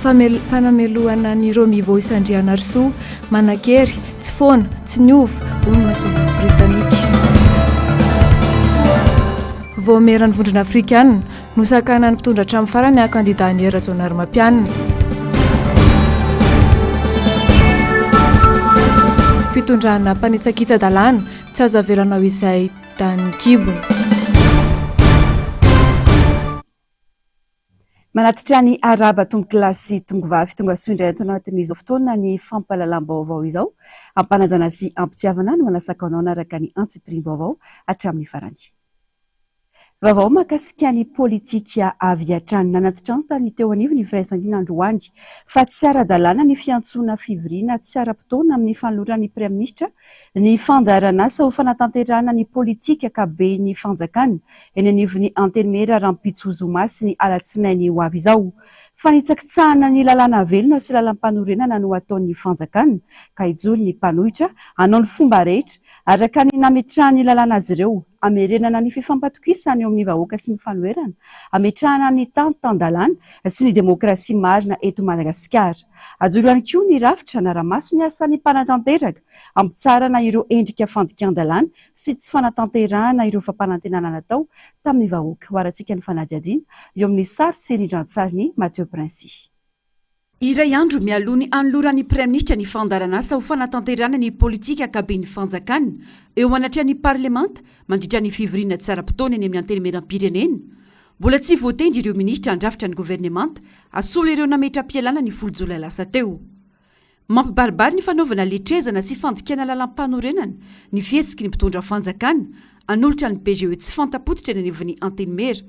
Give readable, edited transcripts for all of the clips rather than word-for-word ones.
Fanamelohana an'i Romy Voos Andrianarisoa, manan-kery, tsy foana, tsy niova, hoy ny masoivoho britanika. Vaomieran'ny Vondrona Afrikana, nosakanan'ny mpitondra hatramin'ny farany haha kandida an'i Hery Rajaonarimampianina. Fitondrana mpanitsakitsa-dalàna, tsy azo avela hanao izay danin'ny kibony. Manatitra ny arahaba tompokolahy sy tongovavy tonga soa indray ato anatin'izao fotoana ny fampahalalam-baovao izao. Ampanajana sy ampitiavana no manasaka anao hanaraka ny antsipiriam-baovao hatramin'ny farany. Vaovao mahakasika ny politika avy hatrany. Nanatitrantitra ny teo anivon'ny firaisankina androany fa tsy ara-dalàna ny fiantsoana fivoriana tsy ara-potoana amin'ny fanoloran'ny Praiminisitra ny fandaharanasa ho fanatanterahana ny politika ankapoben'ny fanjakana eny anivon'ny Antenimiera rahampitso zoma sy ny alatsinainy ho avy izao. Fanitsakitsahana ny lalàna velona sy lalàmpanorenana no ataon'ny fanjakana ka hijoro ny mpanohitra hanao ny fomba rehetra araka ny nametrahan'ny lalàna azy ireo hamerenana ny fifampatokisana eo amin'ny vahoaka sy ny fanoherana, hametrahana ny tany tan-dalàna sy ny demokrasia marina eto Madagasikara. Hajoro ihany koa ny rafitra hanara-maso ny asan'ny mpanatanteraka hampitsaharana ireo endrika fandikan-dalàna sy tsy fanatanterahana ireo fampanantenana natao tamin'ny vahoaka. Ho harantsika ny fanadihadiana eo amin'ny sary sy rindran-tsarin'i Mathieu Princi. Iray andro mialoha ny hanoloran'ny Praiminisitra ny fandaharanasa ho fanatanterahana ny politika ankaben'ny fanjakana eo anatrehan'ny parlemanta mandritra ny fivoriana tsy ara-potoana eny amin'ny Antenimierampirenena, mbola tsy voatendry ireo minisitra handrafitra ny governemanta hasolo ireo nametra-pialana ny folo jolay lasa teo. Mampibaribary ny fanaovana letrezana sy fandikana lalàmpanorenana ny fihetsiky ny mpitondra fanjakana hanolotra ny PGE tsy fanta-pototra eny anivon'ny Antenimiera.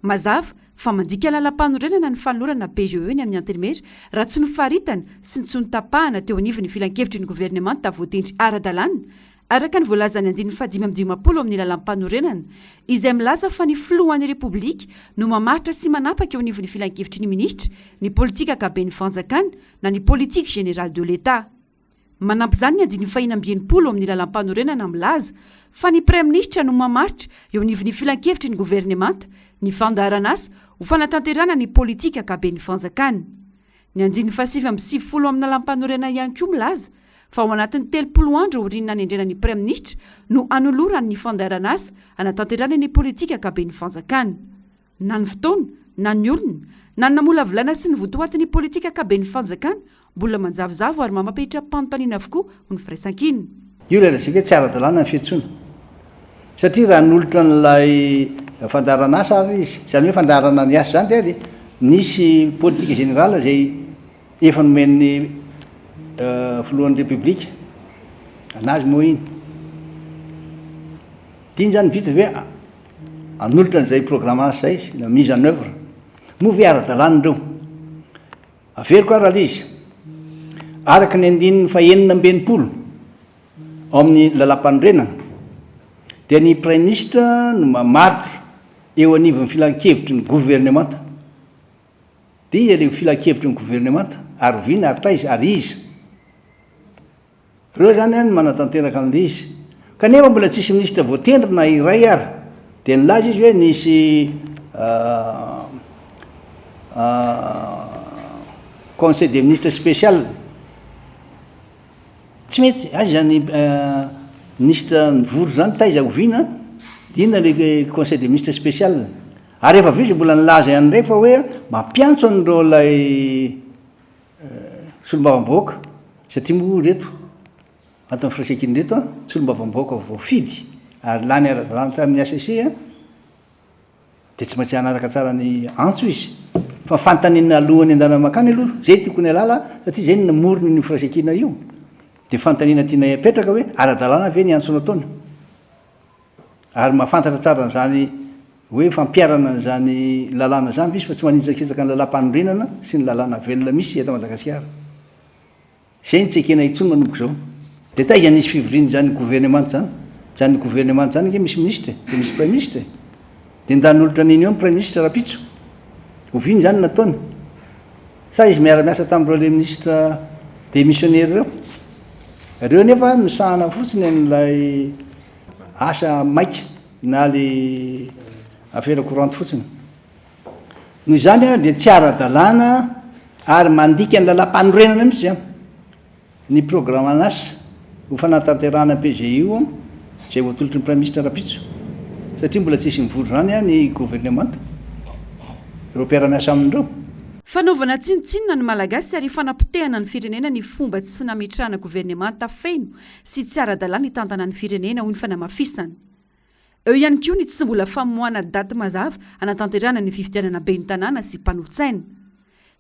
Mazava fa mandika lalàmpanorenana ny fanolorana PGE eny amin'ny Antenimiera raha tsy nofaritana sy tsy notapahana teo anivon'ny filankevitry ny governemanta voatendry ara-dalàna araka ny voalazan'ny andininy fahadimy amby dimampolo amin'ny lalàmpanorenana izay milaza fa ny filohan'ny Repoblika no mamaritra sy manapaka eo anivon'ny filankevitry ny minisitra ny politika ankaben'ny fanjakana na ny politique générale de l'Etat. Manampy izany ny andininy fahenina amby enimpolo amin'ny lalàmpanorenana milaza fa ny praiminisitra no mamaritra eo anivon'ny filankevitry ny governemanta ny fandaharanasa ho fanatanterahana ny politika ankaben'ny fanjakana. Ny andininy fahasivy amby sivifolo amin'ny lalàmpanorenana ihany koa milaza fa ao anatin'ny 30 andro aorian'ny nanendrena ny praiminisitra no hanolorany ny fandaharanasa hanatanterahana ny politika ankaben'ny fanjakana. Na ny fotoana, na ny olona, na ny namolavolana sy ny votoatin'ny politika ankaben'ny fanjakana mbola manjavozavo ary mamapetra-panontaniana avokoa ho ny firaisankina. Io ilay lazaiko hoe tsy ara-dalàna ny fiantsoana. Satria raha hanolotra an'ilay fandaharanasa ary izy, izany hoe fandaharana ny asa izany dia nisy politique générale izay efa nomen'ny filohan'ny Repoblika anazy moa iny. Dia iny izany vita hoe hanolotra an'izay programme asa izay izy, la mise en oeuvre. Moa ve ara-dalàna ireo? Averiko ary ilay izy. Araka ny andininy fahenina amby enimpolo ao amin'ny lalàmpanorenana dia ny Praiminisitra no mamaritra eo anivon'ny filankevitry ny governemanta. Dia iza ilay filankevitry ny governemanta? Ary oviana ary taiza ary iza? Ireo izany no manatanteraka an'ilay izy. Kanefa mbola tsisy minisitra voatendry na iray ary. Dia nilaza izy hoe nisy conseil des ministres spécial. Tsy mety, aiza izany minisitra nivory izany, taiza, oviana, dia inona ilay conseil des ministres spécial. Ary rehefa avy eo izy mbola nilaza ihany indray fa hoe mampiantso an'ireo ilay solombavambahoaka, satria moa ireto ato amin'ny firaisankina ireto an, solombavambahoaka voafidy ary lany ara-dalàna tamin'ny HCC an, Dia tsy maintsy hanaraka tsara ny antso izy. Fa fanontaniana alohan'ny andehanana mankany aloha, izay tokony halala satria izay no namorona an'io firaisankina io. Dia fanontaniana tianay apetraka hoe ara-dalàna ve ny antso nataony? Ary mahafantatra tsara an'izany hoe fampiharana an'izany lalàna izany ve izy fa tsy manitsakitsaka ny lalàmpanorenana sy ny lalàna velona misy eto Madagasikara? Zay no tsy ekena intsony manomboka izao. Dia taiza nisy fivoriana izany gouvernemanta izany? Izany gouvernemanta izany ange misy ministra e, dia misy praiminisitra e. Dia nda hanolotra an'iny eo ny praiminisitra rahampitso. Oviana izany no nataony? Sa izy miara-miasa tamin'ireo le ministra démissionnaire ireo? Ireo nefa misahana fotsiny an'ilay asa maika na le affaire courante fotsiny. Noho izany dia tsy ara-dalàna. Ary mandika ny lalàmpanorenana mihitsy izany ny programan'asa ho fanatanterahana ny PGI io izay voatolotry ny Praiminisitra rahampitso satria mbola tsy hisy mivory izany ny governemanta, ireo mpiara-miasa aminy ireo. Fanaovana tsinontsinona ny Malagasy ary fanapotehana ny firenena ny fomba tsy nametrahana governemanta feno sy tsy ara-dalàna hitantana ny firenena, hoy ny fanamafisana. Eo ihany koa ny tsy mbola famoahana daty mazava hanatanterahana ny fifidianana ben'ny tanàna sy mpanolotsaina.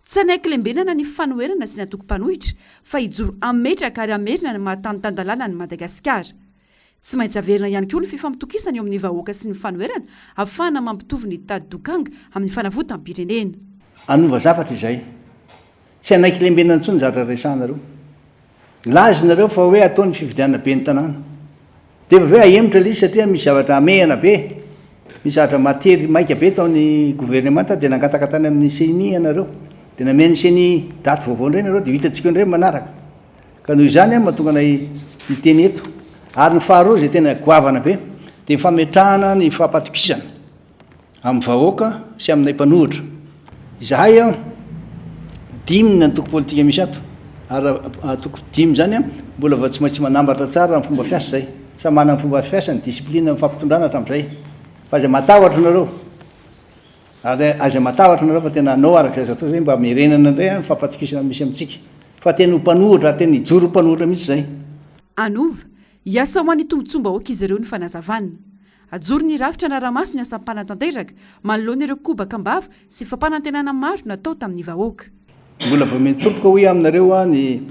Tsy hanaiky lembenana ny fanoherana sy ny antoko mpanohitra fa hijoro hametraka ary hamerina ny maha tany tan-dalàna an'i Madagasikara. Tsy maintsy averina ihany koa ny fifampitokisana eo amin'ny vahoaka sy ny fanoherana ahafahana mampitovy ny tady dokanga amin'ny fanavotam-pirenena. Hanova zavatra izay. Tsy hanaiky lembenana intsony ny zavatra resahanareo. Milaza nareo fa hoe atao ny fifidianana ben'ny tanàna. Dia avy eo ahemotra ilay izy satria misy zavatra hamehana be, misy zavatra matery maika be taon'ny governemanta dia nangataka tany amin'ny ceni ianareo. Dia namen'ny ceni daty vaovao indray nareo dia ho hitantsika eo indray ny manaraka. Ka noho izany no mahatonga anay hiteny eto. Ary ny faharoa izay tena goavana be dia ny fametrahana ny fampatokisana. Amin'ny vahoaka sy aminay mpanohitra. Izahay an, dimy ny antoko politika misy ato, ary raha antoko dimy izany an, mbola vao tsy maintsy manambatra tsara ny fomba fiasa izay. Samy manana ny fomba fiasany, discipline amin'ny fampitondrana hatramin'izay. Fa aza matahotra nareo, ary aza matahotra nareo fa tena hanao araka izay azo atao izay mba hamerenana indray ny fampatokisana misy amintsika. Fa tena ho mpanohitra, ary tena hijoro ho mpanohitra mihitsy izay. Anova, hiasa ho an'ny tombontsoam-bahoaka izy ireo ny fanazavana. Ajoro ny rafitra hanara-maso ny asam-panatanteraka manoloana ireo kobaka am-bava sy fampanantenana maro natao tamin'ny vahoaka. Mbola vao miantomboka hoy aho aminareo aho ny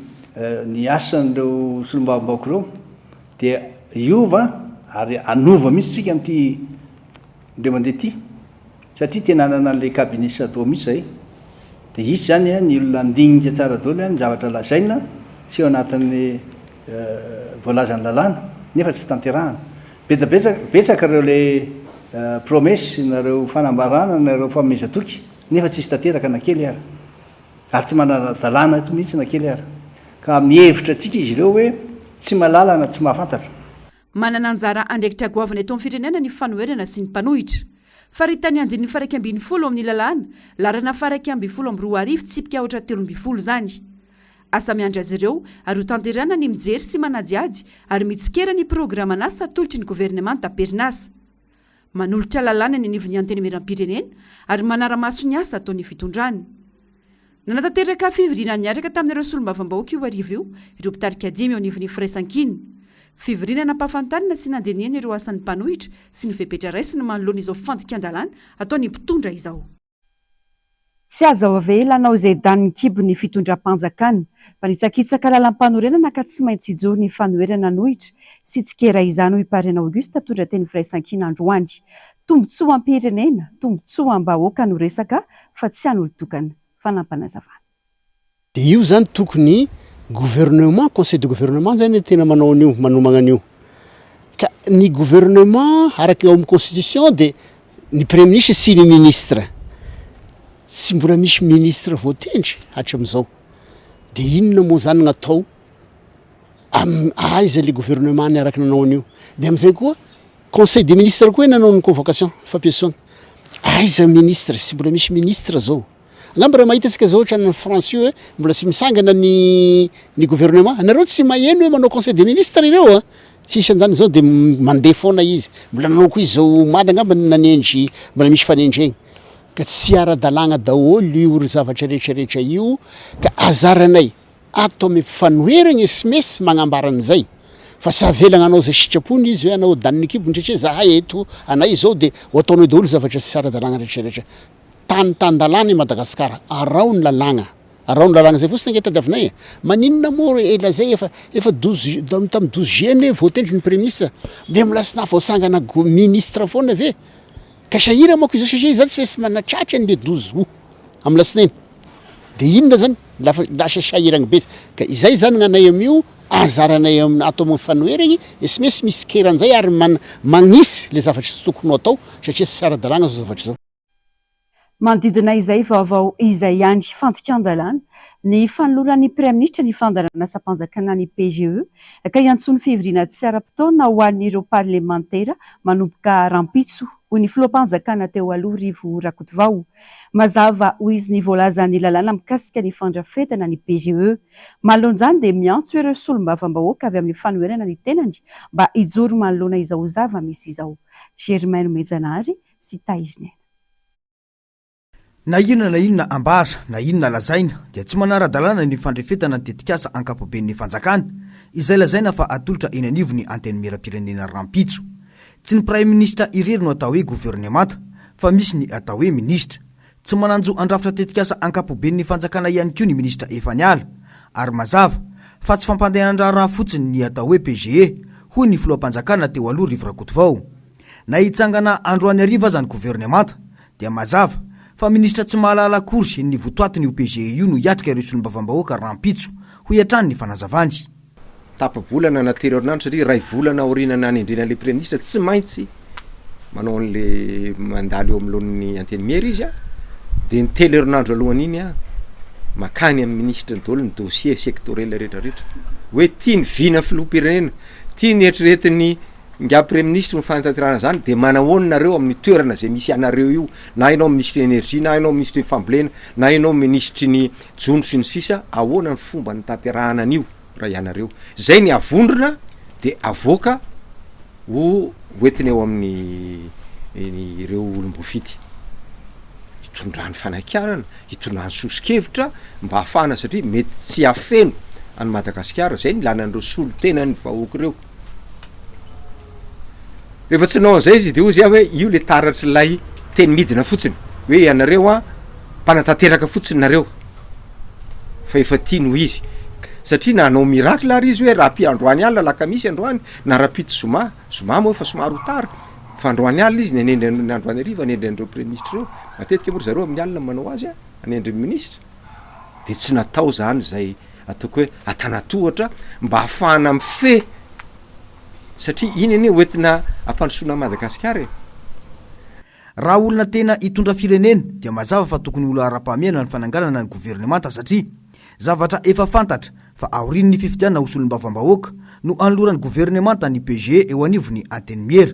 ny asan'ireo solombavambahoaka ireo dia hiova ary hanova mihitsy tsika amin'ity indray mandeha ity satria tena hanana an'ilay cabinet shadow mihitsy zay dia hisy zany ny olona handinika tsara daholo ny zavatra lazaina sy ao anatin'ny voalazan'ny lalàna nefa tsy tanterahana. Be dia betsaka, betsaka ireo ilay promesse na ireo fanambarana na ireo fanomezan-toky nefa tsisy tanteraka na kely ara. Ary tsy manara-dalàna mihitsy na kely ara. Ka mihevitra antsika izy ireo hoe tsy mahalala na tsy mahafantatra. Manana anjara andraikitra goavana eto amin'ny firenena ny fanoherana sy ny mpanohitra. Faritany andininy faha-11 ao amin'ny lalàna, laharana faha-2011 tsipika aotra 13 izany. Asa miandry azy ireo ary ho tanterahina ny mijery sy manadihady ary mitsikera ny programan'asa atolotry ny governemanta am-perinasa. Manolotra lalàna eny anivon'ny Antenimierampirenena ary manara-maso ny asa ataon'ny fitondrana. Nanatanteraka fivoriana niaraka tamin'ireo solombavambahoaka io hariva io ireo mpitarika dimy eo anivon'ny Firaisankina. Fivoriana nampahafantarina sy nandinihana ireo asan'ny mpanohitra sy ny fepetra raisiny manoloana izao fandikan-dalàna ataon'ny mpitondra izao. Tsy azo avela hanao izay danin'ny kibony ny fitondram-panjakana. Mpanitsakitsaka lalampanorenana ka tsy maintsy hijoro ny fanoherana hanohitra sy hitsikera izany hoy Parrain Auguste mpitondra teny Firaisankina androany. Tombontsoam-pirenena, tombontsoam-bahoaka no resaka fa tsy an'olon-tokana. Fanampinazavana. Dia io zany tokony gouvernement, conseil de gouvernement zany no tena manao an'io, manomagna an'io. Ka ny gouvernement araka eo amin'ny constitution dia ny premier ministre sy ny ministre. Tsy mbola misy ministre voatendry hatramin'izao. Dia inona moa zany no atao am- aiza le gouvernement niaraka nanao an'io. Dia amin'izay koa conseil des ministres koa hoe nanao ny convocation, fampiantsoana. Aiza ministre, tsy mbola misy ministre zao. Angamba raha mahita tsika zao ohatran'ny France io hoe mbola tsy misangana ny ny gouvernement, nareo tsy maheno hoe manao conseil des ministres ireo a! Tsisy an'zany zao de mandeha foana izy, mbola nanao koa izy zao omaly angamba nanendry mbola misy fanendrena, ka tsy ara-dalàgna daholo io ry zavatra rehetra rehetra io ka azaranay ato amin'ny fanoheragna sms magnambara an'izay fa tsy avelagna hanao izay sitrapony izy hoe hanao danin'ny kibony satria zahay eto anay izao de ho ataonay daholo zavatra tsy ara-dalàgna rehetra rehetra. Tany tan-dalàna i Madagasikara, araho ny lalàgna, araho ny lalàgna zay fotsiny ange tadiavinay e! Maninona moa ry ela zay efa efa 12 tamin'ny 12 juillet anie voatendry ny premier ministre de mbola tsy nahavoasangana go ministre foana ve? Ka sahira manko izy io satria izy zany tsy maintsy manatratra an'le 12 aout amin'ny latsinainy de inona zany lafa lasa sahiragna be izy ka izay zany gn'anay amin'io anjaranay amin'ny ato amin'ny fanoheragny e tsy maintsy misy keran'izay ary man- magnisy le zavatra tsy tokony ho atao satria tsy ara-dalàgna zao zavatra zao. Manodidina izay vaovao izay ihany, fandikan-dalàna, ny fanoloran'ny Praiminisitra ny fandaharanasam-panjakana ny PGE, ka hiantsoany fivoriana tsy ara-potoana ho an'ireo parlemantera manomboka rahampitso, hoy ny filoham-panjakana teo aloha Rivo Rakotovao. Mazava, hoy izy, ny voalazan'ny lalàna mikasika ny fandrafetana ny PGE. Manoloana izany dia miantso ireo solombavambahoaka avy amin'ny fanoherana ny tenany mba hijoro manoloana izao zava-misy izao. Germain Nomejanahary sy Tahirin'aina. Na inona na inona ambara, na inona lazaina, dia tsy manara-dalàna ny fandrefetana ny tetikasa ankapoben'ny fanjakana, izay lazaina fa atolotra eny anivon'ny Antenimierampirenena rahampitso. Tsy ny Praiminisitra irery no atao hoe governemanta, fa misy ny atao hoe minisitra. Tsy manan-jo handrafitra tetikasa ankapoben'ny fanjakana ihany koa ny minisitra efa niala, ary mazava fa tsy fampandehanan-draharaha fotsiny ny atao hoe PGE, hoy ny filoham-panjakana teo aloha Rivo Rakotovao. Na hitsangana androany hariva aza ny governemanta dia mazava fa minisitra tsy mahalala akory ny votoatin'io PGE io no hiatrika ireo solombavambahoaka rahampitso, hoy hatrany ny fanazavany. Tapa-bolana na telo herinandro satria iray volana aoriana nanendrena an'ilay praiminisitra tsy maintsy manao an'le mandalo eo anoloan'ny antenimiera izy a, dia ny telo herinandro alohan'iny a makany amin'ny minisitra daholo ny dossier sectoriel rehetrarehetra hoe ity ny vina filoham-pirenena, ity ny eritreretin'ny Ingahy Praiminisitry ny fanatanterahana izany dia manahoana nareo amin'ny toerana izay misy anareo io na ianao minisitry ny energie na ianao minisitry ny fambolena na ianao minisitry ny jono sy ny sisa ahoana ny fomba nitanterahana an'io raha ianareo izay ny avondrona dia avoaka ho hoentina eo amin'ny ireo olom-boafidy hitondrany fanakianana hitondrany soso-kevitra mba hahafahana satria mety tsy hafeno an'i Madagasikara izay ny ilana an'ireo solontenan'ny vahoaka ireo. Rehefa tsy nanao an'izay izy dia hoy izy hoe io le taratr'ilay teny midina fotsiny hoe ianareo an mpanatanteraka fotsiny nareo fa efa tia noho izy satria na hanao miracle ary izy hoe rahapi androany alina alakamisy androany na rahampitso zoma, zoma moa efa somary ho tara fa androany alina izy nanendry ny androany hariva hanendry an'ireo praiminisitra ireo, matetika moa ry zareo amin'ny alina no manao azy an, hanendry ny minisitra dia tsy natao zany izay ataoko hoe antanatohatra mba hahafahana mifehy satria iny anie hoentina hampandrosoana an'i Madagasikara e. Raha olona tena hitondra firenena dia mazava fa tokony ho laharam-pahamehana ny fananganana ny governemanta satria zavatra efa fantatra fa aorian'ny fifidianana ho solombavambahoaka no hanoloran'ny governemanta ny PGE eo anivon'ny Antenimiera.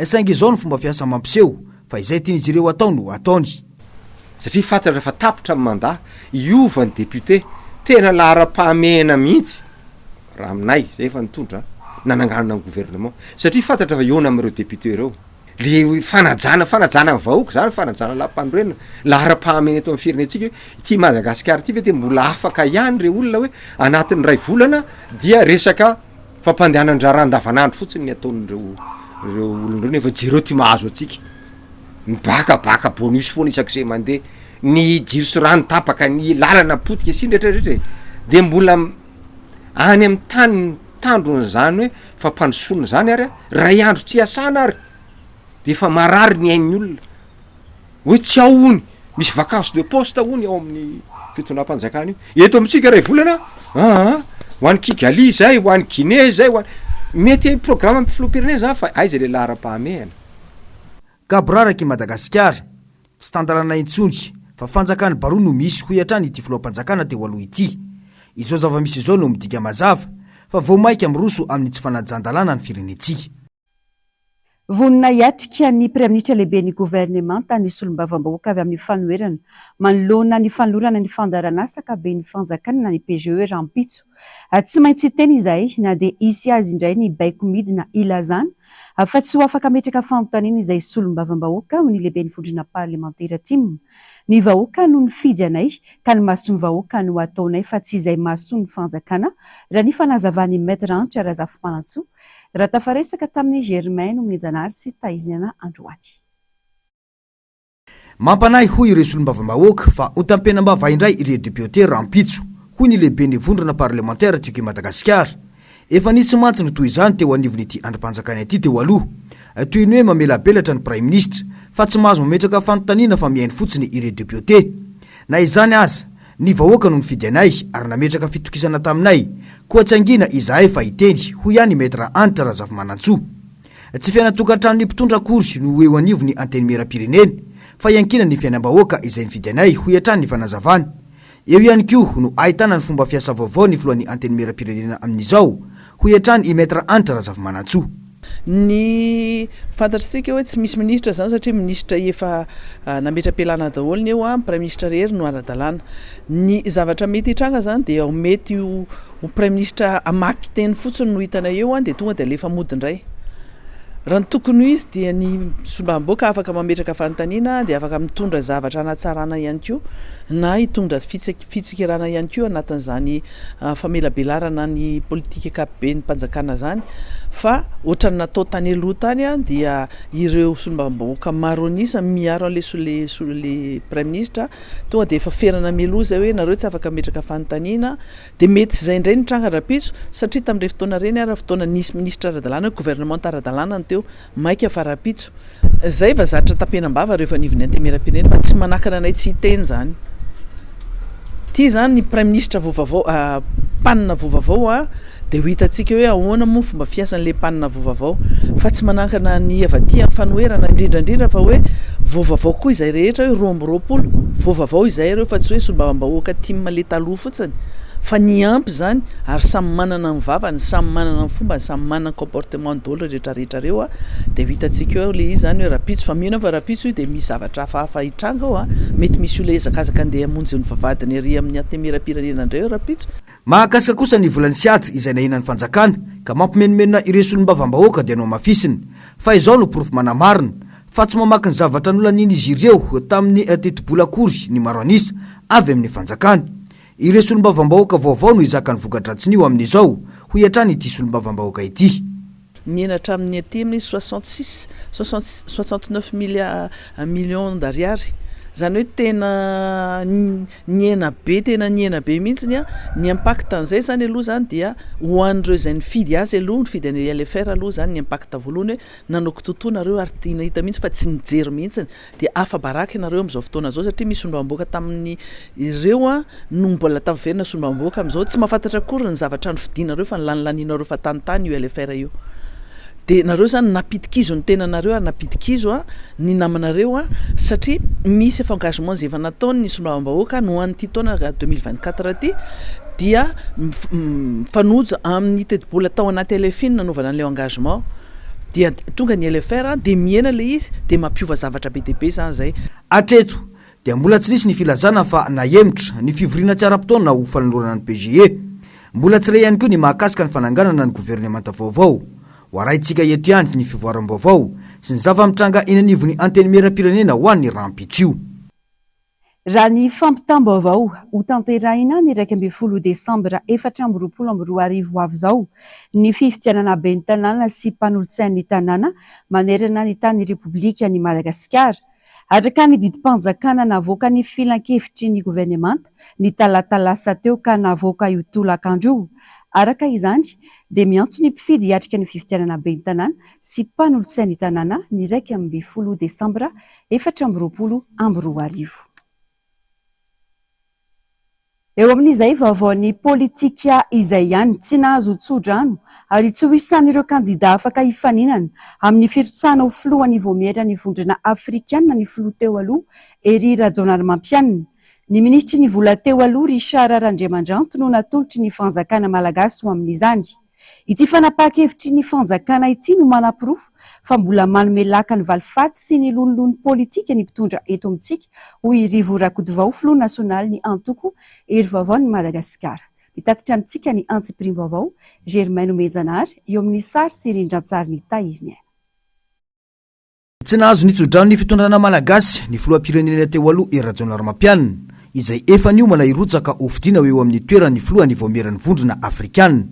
Saingy izao ny fomba fiasa mampiseho fa izay tian'izy ireo atao no ataony. Satria fantatra fa tapitra ny mandat, hiova ny député. Tena laharam-pahamehana mihitsy raha aminay izay efa nitondra nananganana ny gouvernement. Satria fantatra fa hihaona amin'ireo député ireo. Le fanajana, fanajana ny vahoaka zany, fanajana lalam-panorenana, laharam-pahamehana eto amin'ny firenentsika hoe ity Madagasikara ity ve dia mbola afaka ihany re olona hoe anatin'ny iray volana dia resaka Fampandehanan-draharaha andavanandro fotsiny ny ataon'ireo ireo olona ireo nefa jereo ty mahazo antsika. Mibakabaka bonus foana isak'izay mandeha, ny jiro sy rano tapaka, ny lalana potika sy ny rehetra rehetra e. De mbola any amin'ny tany mitandro an'izany hoe fampandrosoana zany ary a, ray andro tsy iasana ary de efa marary ny ain'ny olona. Hoe tsy ao hono, misy vacance de poste hono ao amin'ny fitondram-panjakana io. Eto amintsika iray volana, aa, ho any Kigali izay, ho any Guinée izay, ho any, mety programme filoham-pirenena zany fa aiza le laharam-pahamehana. Gaboraraka i Madagasikara, tsy tan-dalàna intsony, fa fanjakan'ny baroa no misy, hoy hatrany ity filoham-panjakana teo aloha ity. Izao zava-misy izao no midika mazava, fa vao mainka miroso amin'ny tsy fanajan-dalàna ny firenentsika. Vonona hiatrika ny Praiminisitra lehiben'ny governemanta ny solombavambahoaka avy amin'ny fanoherana manoloana ny fanolorana ny fandaharanasa ankaben'ny fanjakana na ny PGE rahampitso. Tsy maintsy hiteny izahay na dia hisy azy indray ny baiko midina ilazana fa tsy ho afaka hametraka fanontaniana izay solombavambahoaka, hoy ny lehiben'ny vondrona parlemantera tim. Ny vahoaka no nifidy anay ka ny mason'ny vahoaka no ataonay fa tsy izay mahasoa ny fanjakana, raha ny fanazavan'i Maître Hanitra Razafimanantsoa Raha tafaresaka tamin'i Germain Nomenjanahary sy Tahiriana androany. Mampanahy hoy ireo solombavambahoaka fa ho tampenam-bava indray ireo depiote rahampitso, hoy ny lehiben'ny vondrona parlemantera Tiako i Madagasikara. Efa nisy mantsy ny toy izany teo anivon'ity andrim-panjakana ity teo aloha. Toy ny hoe mamelabelatra ny praiminisitra fa tsy mahazo mametraka fanontaniana fa mihaino fotsiny ireo depiote. Na izany aza, Ny vahoaka no nifidy anay ary nametraka fitokisana taminay, koa tsy hangina izahay fa hiteny, hoy ihany i Maître Hanitra Razafimanantsoa. Tsy fiainan-tokantranon'ny mpitondra akory no ho eo anivon'ny Antenimierampirenena, fa iankinan'ny fiainam-bahoaka izay nifidy anay, hoy hatrany ny fanazavana. Eo ihany koa no ahitana ny fomba fiasa vaovao ny filohan'ny Antenimierampirenena amin'izao, hoy hatrany i Maître Hanitra Razafimanantsoa. Ny fantatr'isika hoe tsy misy minisitra izany satria minisitra efa nametra-pialana daholo ny eo, ny praiminisitra irery no ara-dalàna. Ny zavatra mety hitranga izany dia mety ho praiminisitra hamaky teny fotsiny no hitanay eo dia tonga dia alefa mody indray. Raha ny tokony ho izy dia ny solombavambahoaka afaka mametraka fanontaniana dia afaka mitondra zavatra hanatsarana ihany koa na hitondra fitsikerana ihany koa anatin'izany famelabelarana ny politika ankapoben'ny mpanjakana izany fa ohatran'ny natao tany aloha tany dia ireo solombavambahoaka maro an'isa miaro an'ilay ilay praiminisitra tonga dia efa ferana mialoha izay hoe nareo tsy afaka mametraka fanontaniana Dia mety izay indray ny tranga rahampitso, satria tamin'ireny fotoana ireny ary fotoana nisy minisitra ara-dalàna hoe gouvernementa ara-dalàna no teo, maika fa rahampitso. Izay efa zatra tampenam-bava ireo efa anivon'ny Antenimierampirenena fa tsy manakana anay tsy hiteny izany. Ity izany ny praiminisitra vao vaovao, mpanina vao vaovao a, dia ho hitantsika hoe ahoana moa ny fomba fiasan'ilay mpanina vao vaovao. Fa tsy manankana ny avy aty amin'ny fanoherana, indrindra indrindra fa hoe vao vaovao koa izay rehetra hoe 22, vao vaovao izay ireo fa tsy hoe solombavambahoaka tim le taloha fotsiny fa niampy izany ary samy manana ny vavany, samy manana ny fombany, samy manana ny comportement-ny daholo ireo rehetra rehetra ireo dia ho hitantsika eo ilay izy izany hoe rahampitso fa mino aho fa rahampitso io dia misy zavatra hafahafa hitranga ao an, mety misy olona hihazakazaka andeha hamonjy ny vavahadiny ery amin'ny antenimierampirenena indray eo rahampitso. Mahakasika kosa ny volan'ny Siad izay nahenan'ny fanjakana ka mampimenomenona ireo solombavambahoaka dia nohamafisiny fa izao no porofo manamarina fa tsy mamaky ny zavatra nolanian'izy ireo tamin'ny tetibola akory ny maro an'isa avy amin'ny fanjakana. Ireo solombavambahoaka vaovao no hizaka ny voka-dratsin'io amin'izao, hoy hatrany ity solombavambahoaka ity. Nihena hatramin'ny aty amin'ny 66, 69 milliards, millions d'ariary. Izany hoe tena nihena be, tena nihena be mihitsy ny ny impact an'izay izany aloha izany dia ho an'ireo izay nifidy azy aloha, nifidy an'i LFR aloha izany ny impact voalohany hoe nanao kitotoa nareo ary tena hita mihitsy fa tsy nijery mihitsy dia afa-baraka ianareo amin'izao fotoana izao satria misy solombavambahoaka tamin'ny ireo an no mbola tafaverina solombavambahoaka amin'izao tsy mahafantatra akory ny zavatra nofidianareo fa nilanilaninareo fahatanitany io LFR io dia nareo izany nampidi-kizo ny tenanareo ary nampidi-kizo an ny namanareo an satria misy efa engagement izay efa nataony ny solombavambahoaka no an'ity taona 2024 ity dia mifanojo amin'ny tetibola tao anaty LFI no nanaovana an'ilay engagement dia tonga ny LFR dia mihena ilay izy dia mampiova zavatra be dia be izany izay. Hatreto dia mbola tsy nisy ny filazana fa nahemotra ny fivoriana tsy ara-potoana ho fanolorana ny PGE. Mbola tsy re ihany koa ny mahakasika ny fananganana ny governemanta vaovao. Ho arahintsika eto ihany ny fivoaram-baovao sy ny zava-mitranga eny anivon'ny Antenimierampirenena ho an'ny rahampitso io. Raha ny fampitam-baovao, hotanterahina ny 11 desambra 2024 ho avy izao ny fifidianana ben'ny tanàna sy mpanolotsain'ny tanàna manerana ny tany Repoblikan'i Madagasikara. Araka ny didim-panjakana navoakan'ny filankevitry ny governemanta ny talata lasa teo ka navoaka io tolakandro io. Araka izany dia miantso ny mpifidy hiatrika ny fifidianana ben'ny tanàna sy mpanolotsain'ny tanàna ny 11 desambra 2024. Eo amin'izay vaovaon'ny politika izay ihany, tsy nahazo tso-drano ary tsy ho isan'ireo kandida afaka hifaninana amin'ny firotsahana ho filohan'ny Vaomieran'ny Vondrona Afrikanina ny filoha teo aloha, Hery Rajaonarimampianina. Ny minisitry ny vola teo aloha, Richard Randriamandranto no natolotry ny fanjakana malagasy ho amin'izany. Ity fanapahan-kevitry ny fanjakana ity no manaporofo fa mbola manome laka ny valifaty sy ny lonilony politika ny mpitondra eto amintsika, hoy i Rivo Rakotovao, filoha nasionalin'ny antoko Hery Vaovaon'i Madagasikara. Mitatitra amintsika ny antsipiriam-baovao, Germain Nomenjanahary, eo amin'ny sary sy rindran-tsarin'i Tahiriniaina. Tsy nahazo nitso-drano ny fitondrana malagasy ny filoham-pirenena teo aloha Hery Rajaonarimampianina, izay efa niomana hirotsaka hofidiana ho eo amin'ny toeran'ny filohan'ny Vaomieran'ny Vondrona Afrikana.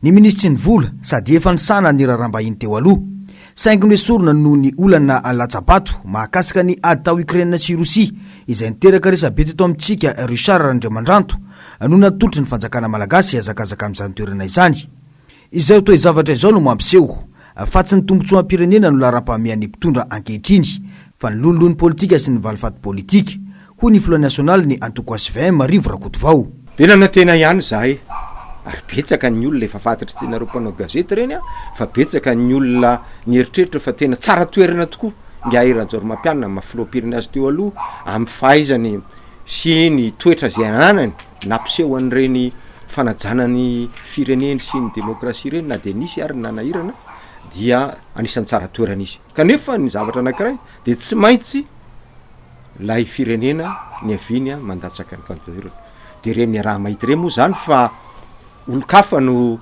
Ny minisitry ny vola, sady efa nisahana ny raharaham-bahiny teo aloha. Saingy noesorina noho ny olana latsa-bato mahakasika ny ady tao Ukraine sy Rosia, izay niteraka resabe teto amintsika Richard Randriamandranto, no natolotry ny fanjakana malagasy hihazakazaka amin'izany toerana izany. Izao toe-javatra izao no mampiseho fa tsy ny tombontsoam-pirenena no laharam-pahamehan'ny mpitondra ankehitriny fa ny lonilony politika sy ny valifaty politika, hoy ny filoha nasionalin'ny antoko hvm, Rivo Rakotovao. Dia nanantena ihany izahay, ary betsaka ny olona, efa fantatr'nareo mpanao gazety ireny an, fa betsaka ny olona nieritreritra fa tena tsara toerana tokoa. Ingahy Rajaorimampianina maha filoham-pirenena azy teo aloha amin'ny fahaizany sy ny toetra izay ananany nampiseho an'ireny fanajana ny fireneny sy ny demokrasia ireny na dia nisy ary ny nanahirana dia anisan'ny tsara toerana izy. Kanefa ny zavatra anankiray dia tsy maintsy ilay firenena niaviany mandatsaka ny candidature. Dia ireny niaraha-mahita ireny moa izany fa olon-kafa no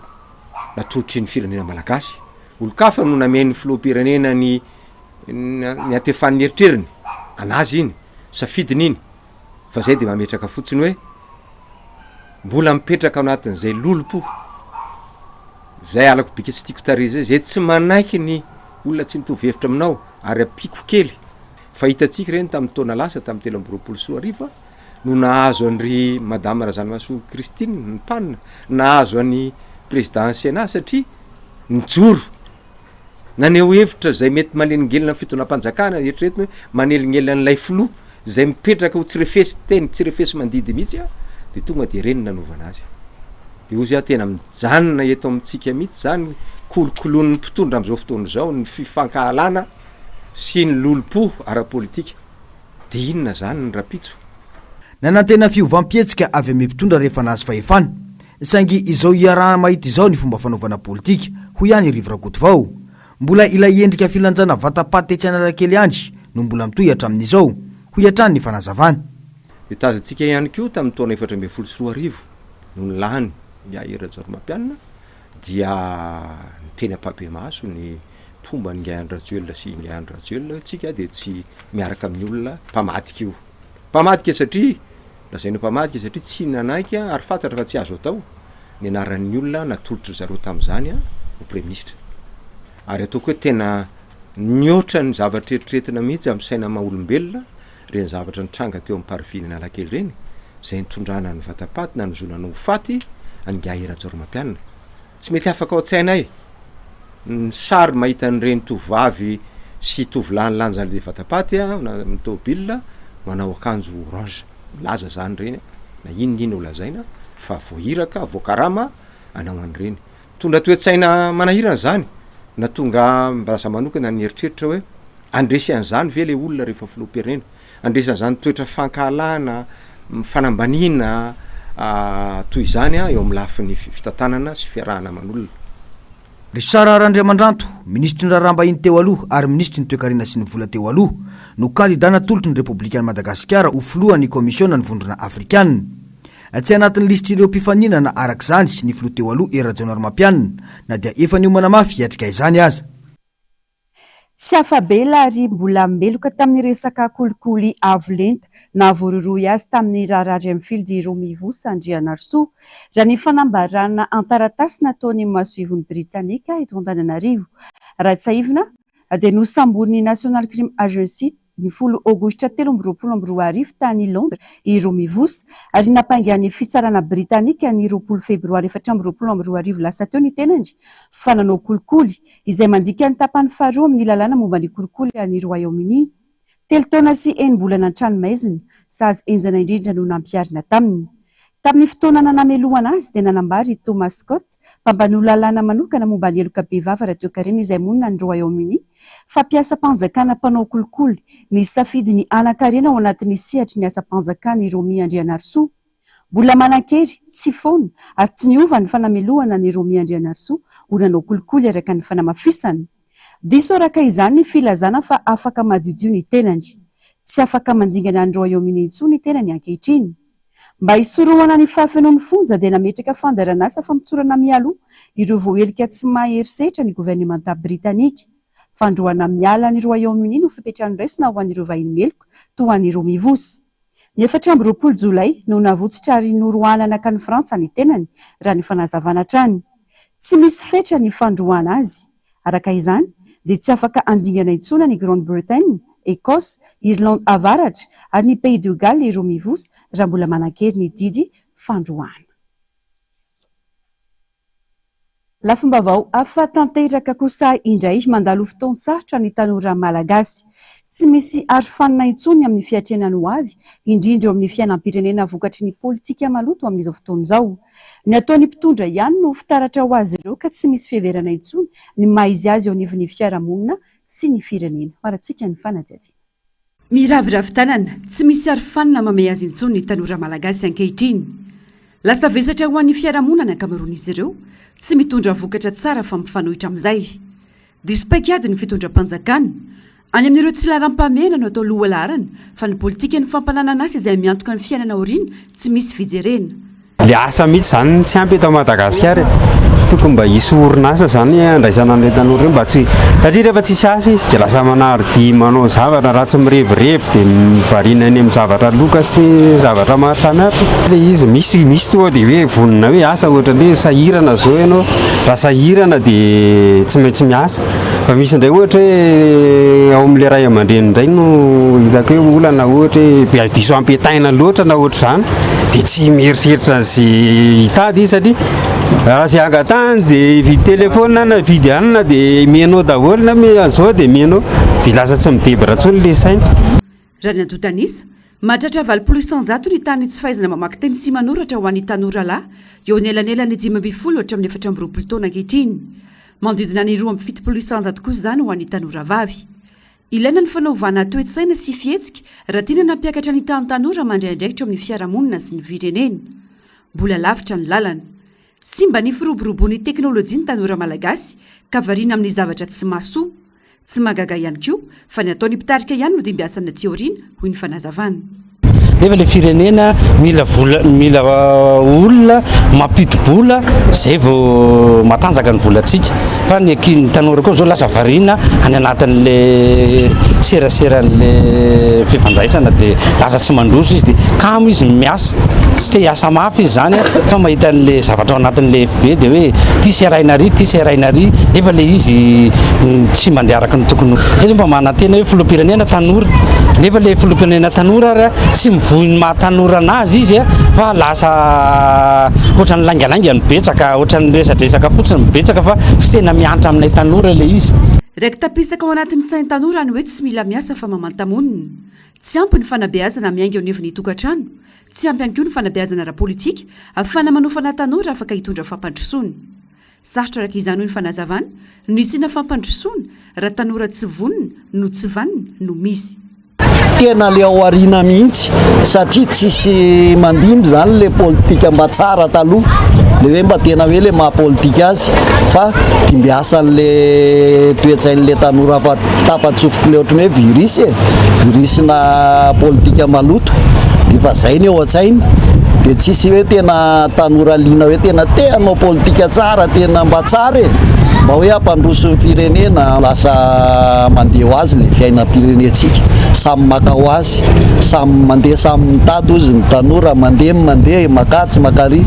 natolotry ny firenena malagasy. Olon-kafa no namen'ny filoham-pirenena ny niantefan'ny eritreriny, anazy iny, safidiny iny, fa zay de mametraka fotsiny hoe mbola mipetraka ao anatin'izay lolompo zay halako bika tsy tiako tarehy zay, zay tsy manaiky ny olona tsy mitovy hevitra aminao ary ampiako kely fa hitantsika ireny tamin'ny taona lasa tamin'ny 2023 no nahazo an-dry Madame Razanamahasoa Christine ny PAN, nahazo an'i Président ny Sénat satria nijoro naneho hevitra izay mety manelingelina ny fitondram-panjakana, eritreretina hoe manelingelina an'ilay filoha izay mipetraka ho tsy refesy teny, tsy refesy mandidy mihitsy dia tonga dia ireny no nanaovana azy. Dia hozy aho tena mijanona eto amintsika mihitsy izany kolokoloin'ny mpitondra amin'izao fotoana izao ny fifankahalana sy ny lolompo ara-politika. Dia inona izany ny rahampitso? Nanantena fiovam-pihetsika avy amin'ny mpitondra rehefa nahazo fahefana, saingy izao iaraha-mahita izao ny fomba fanaovana politika, hoy ihany i Rivo Rakotovao. Mbola ilay endrika filanjana vata-paty tetsy Analakely ihany no mbola mitohy hatramin'izao, hoy hatrany ny fanazavana. Dia tazantsika ihany koa tamin'ny taona 2014 nony lany i Hery Rajaonarimampianina dia niteny ampahibemaso ny mpomba an'ingahy Andry Rajoelina sy ingahy Andry Rajoelina hoe tsika dia tsy miaraka amin'ny olona mpamadika io. Mpamadika satria, lazaina ho mpamadika satria tsy nanaiky ary fantatra fa tsy azo atao ny anaran'ny olona natolotry ry zareo tamin'izany ho praiminisitra. Ary ataoko hoe tena nihoatra ny zavatra eritreretina mihitsy amin'ny saina maha olombelona ireny zavatra nitranga teo amin'ny parvis Analakely ireny, izay nitondrana ny vata-paty nanozonana ho faty an'ingahy Rajaorimampianina. Tsy mety afaka ao an-tsainay ny sary mahita an'ireny tovovavy sy tovolahy nilanja an'ilay vata-paty na tômôbila manao akanjo orange. Milaza izany ireny na inona inona ho lazaina fa voahiraka, voakarama hanao an'ireny. Mitondra toe-tsaina manahirana izany na tonga mba za manokana nieritreritra hoe handresy an'izany ve ilay olona rehefa filoham-pirenena? Handresy an'izany toetra fankahalana, fanambaniana toy izany eo amin'ny lafiny fitantanana sy fiarahana aman'olona. Richard Randriamandranto, minisitry ny Raharaham-bahiny teo aloha ary minisitry ny Toekarena sy ny Vola teo aloha, no kandidà natolotry ny Repoblikan'i Madagasikara ho filohan'ny Kaomisiona ny Vondrona Afrikanina. Tsy anatin'ny lisitr'ireo mpifaninana araka izany ny filoha teo aloha Hery Rajaonarimampianina na dia efa niomana mafy hiatrika izany aza. Tsy afa-bela ary mbola meloka tamin'ny resaka kolikoly avo lenta nahavoarohirohy azy tamin'ny raharaha Andriamifidy Romivosa Andrianarisoa, raha ny fanambarana an-taratasy nataon'ny masoivohon'i Britanika eto Antananarivo. Raha tsiahivina dia nosamborin'ny National Crime Agency Ny folo Aogositra 2023 tany Londres i Romivosa ary nampangian'ny fitsarana Britanika ny 20 Febroary 2024 lasa teo ny tenany fa nanao kolikoly, izay mandika ny tapany faharoa amin'ny lalàna momba ny kolikoly any Royaume-Uni. Telo taona sy enim-bolana an-tranomaizina, sazy henjana indrindra no nampiharina taminy. Tamin'ny fotoana nanamelohana azy dia nanambara i Thomas Scott, mpampanoa lalàna manokana momba ny heloka bevava ara-toekarena izay monina any Royaume-Uni, fa mpiasam-panjakana mpanao kolikoly nisafidy ny hanan-karena ao anatin'ny sehatry ny asam-panjakana i Romy Andrianarisoa. Mbola manan-kery, tsy foana ary tsy niova ny fanamelohana an'i Romy Andrianarisoa ho nanao kolikoly araka ny fanamafisana. Diso araka izany ny filazana fa afaka madiodio ny tenany. Tsy afaka mandingana any Royaume-Uni intsony ny tenany ankehitriny. Mba hisorohana ny fahafenoan'ny fonja dia nametraka fandaharanasa famotsorana mialoha ireo voahelika tsy maha herisetra ny governemanta britanika. Fandroana miala any Royaume-Uni no fepetra noraisina ho an'ireo vahiny meloka toa an'i Romivos. Ny 24 jolay no navotsotra ary noroahana nankany Frantsa ny tenany, raha ny fanazavana hatrany. Tsy misy fetra ny fandroahana azy. Araka izany, dia tsy afaka handingana intsony any Grande-Bretagne, Ecosse, Irlande Avaratra ary ny Pays de Galles i Romivos raha mbola manan-kery ny didy fandroahana. Lafim-baovao hafa tanteraka kosa indray, mandalo fotoan-tsarotra ny tanora malagasy. Tsy misy arofanina intsony amin'ny fiatrehana ny hoavy, indrindra eo amin'ny fiainam-pirenena vokatry ny politika maloto amin'izao fotoana izao. Ny ataon'ny mpitondra ihany no fitaratra ho azy ireo ka tsy misy fiheverana intsony ny maha izy azy eo anivon'ny fiarahamonina sy ny firenena. Ho arantsika ny fanadihadiana. Miraviravy tanana, tsy misy arofanina mamehy azy intsony ny tanora malagasy ankehitriny. Lasa vesatra ho an'ny fiarahamonina ny ankamaroan'izy ireo, tsy mitondra vokatra tsara fa mifanohitra amin'izay. Diso paik'ady ny fitondram-panjakana. Any amin'ireo tsy laharam-pahamehana no atao lohalaharana fa ny politikan'ny fampananan'asa izay miantoka ny fiainana aoriana tsy misy fijerena. Le asa mihitsy zany tsy ampy eto Madagasikara e. Tokony mba hisy orinasa zany handraisana an'ireo tanora ireo mba tsy satria rehefa tsisy asa izy dia lasa manary dia manao zavatra raha tsy mirevirevy dia variana any amin'ny zavatra loka sy zavatra maro samihafa. Le izy misy misy tonga dia hoe vonona hoe asa ohatran'ny hoe sahirana zao ianao, raha sahirana dia tsy maintsy miasa. Fa misy indray ohatra hoe ao amin'ilay ray aman-dreny indray no hitako hoe olana ohatra hoe be diso ampitaina loatra na ohatr'izany dia tsy mieritreritra an'izay hitady izy satria raha izay angatahany dia hividy téléphone na hividy hanina dia omenao daholo na an'izao dia omenao dia lasa tsy midebra intsony ilay saina. Raha ny antontan'isa, mahatratra 80% ny tahan'ny tsy fahaizana mamaky teny sy manoratra ho an'ny tanora lahy eo anelanelan'ny 15 hatramin'ny 24 taona ankehitriny. Manodidina ny 72% kosa izany ho an'ny tanora vavy. Ilaina ny fanaovana toe-tsaina sy fihetsika raha tiana ny hampiakatra ny tahan'ny tanora mandray andraikitra eo amin'ny fiarahamonina sy ny firenena. Mbola lavitra ny lalana. Simba ny firoborobon'ny teknolojia ny tanora malagasy ka variana amin'ny zavatra tsy mahasoa. Tsy mahagaga ihany koa fa ny ataon'ny mpitarika ihany no dimbiasana aty aoriana, hoy ny fanazavana. Nefa le firenena mila vola, mila olona mampidi-bola zay vao matanjaka ny volantsika. Fa ny ankizy, ny tanora koa zao lasa variana any anatin'le seraseran'le fifandraisana de lasa tsy mandroso izy de kamo izy miasa, tsy te hiasa mafy izy zany fa mahita an'le zavatra ao anatin'le FB de hoe ty seraina ary, ty seraina ary, nefa le izy tsy mandeha araka ny tokony ho izy. Mba manantena hoe filoham-pirenena tanora, nefa le filoham-pirenena tanora ary tsy mivoy ny maha tanora anazy izy fa lasa ohatran'ny laingalainga no betsaka, ohatran'ny resadresaka fotsiny no betsaka fa tsy tena miantra aminay tanora le izy. Raiki-tapisaka ao anatin'ny sain'ny tanora ny hoe tsy mila miasa fa mamanta-monina. Tsy ampy ny fanabeazana miainga eo anivon'ny tokantrano. Tsy ampy ihany koa ny fanabeazana ara-politika ahafahana manofana tanora afaka hitondra fampandrosoana. Sarotra araka izany hoy ny fanazavana no hisiana fampandrosoana raha tanora tsy vonona no tsy vanona no misy. Tena le ao aoriana mihitsy satria tsisy mandimby zany le politika mba tsara taloha, le hoe mba tena hoe le maha politika azy fa dimbiasan'le toetsain'le tanora fa tafatsofoky le ohatran'ny hoe virus e, virus-na politika maloto, efa zay ny ao an-tsainy de tsisy hoe tena tanora liana hoe tena te hanao politika tsara, tena mba tsara e, mba hoe hampandroso ny firenena, lasa mandeha ho azy le fiainam-pirenentsika, samy maka ho azy, samy mandeha samy mitady hozy ny tanora, mandeha mandeha, makatsy makary,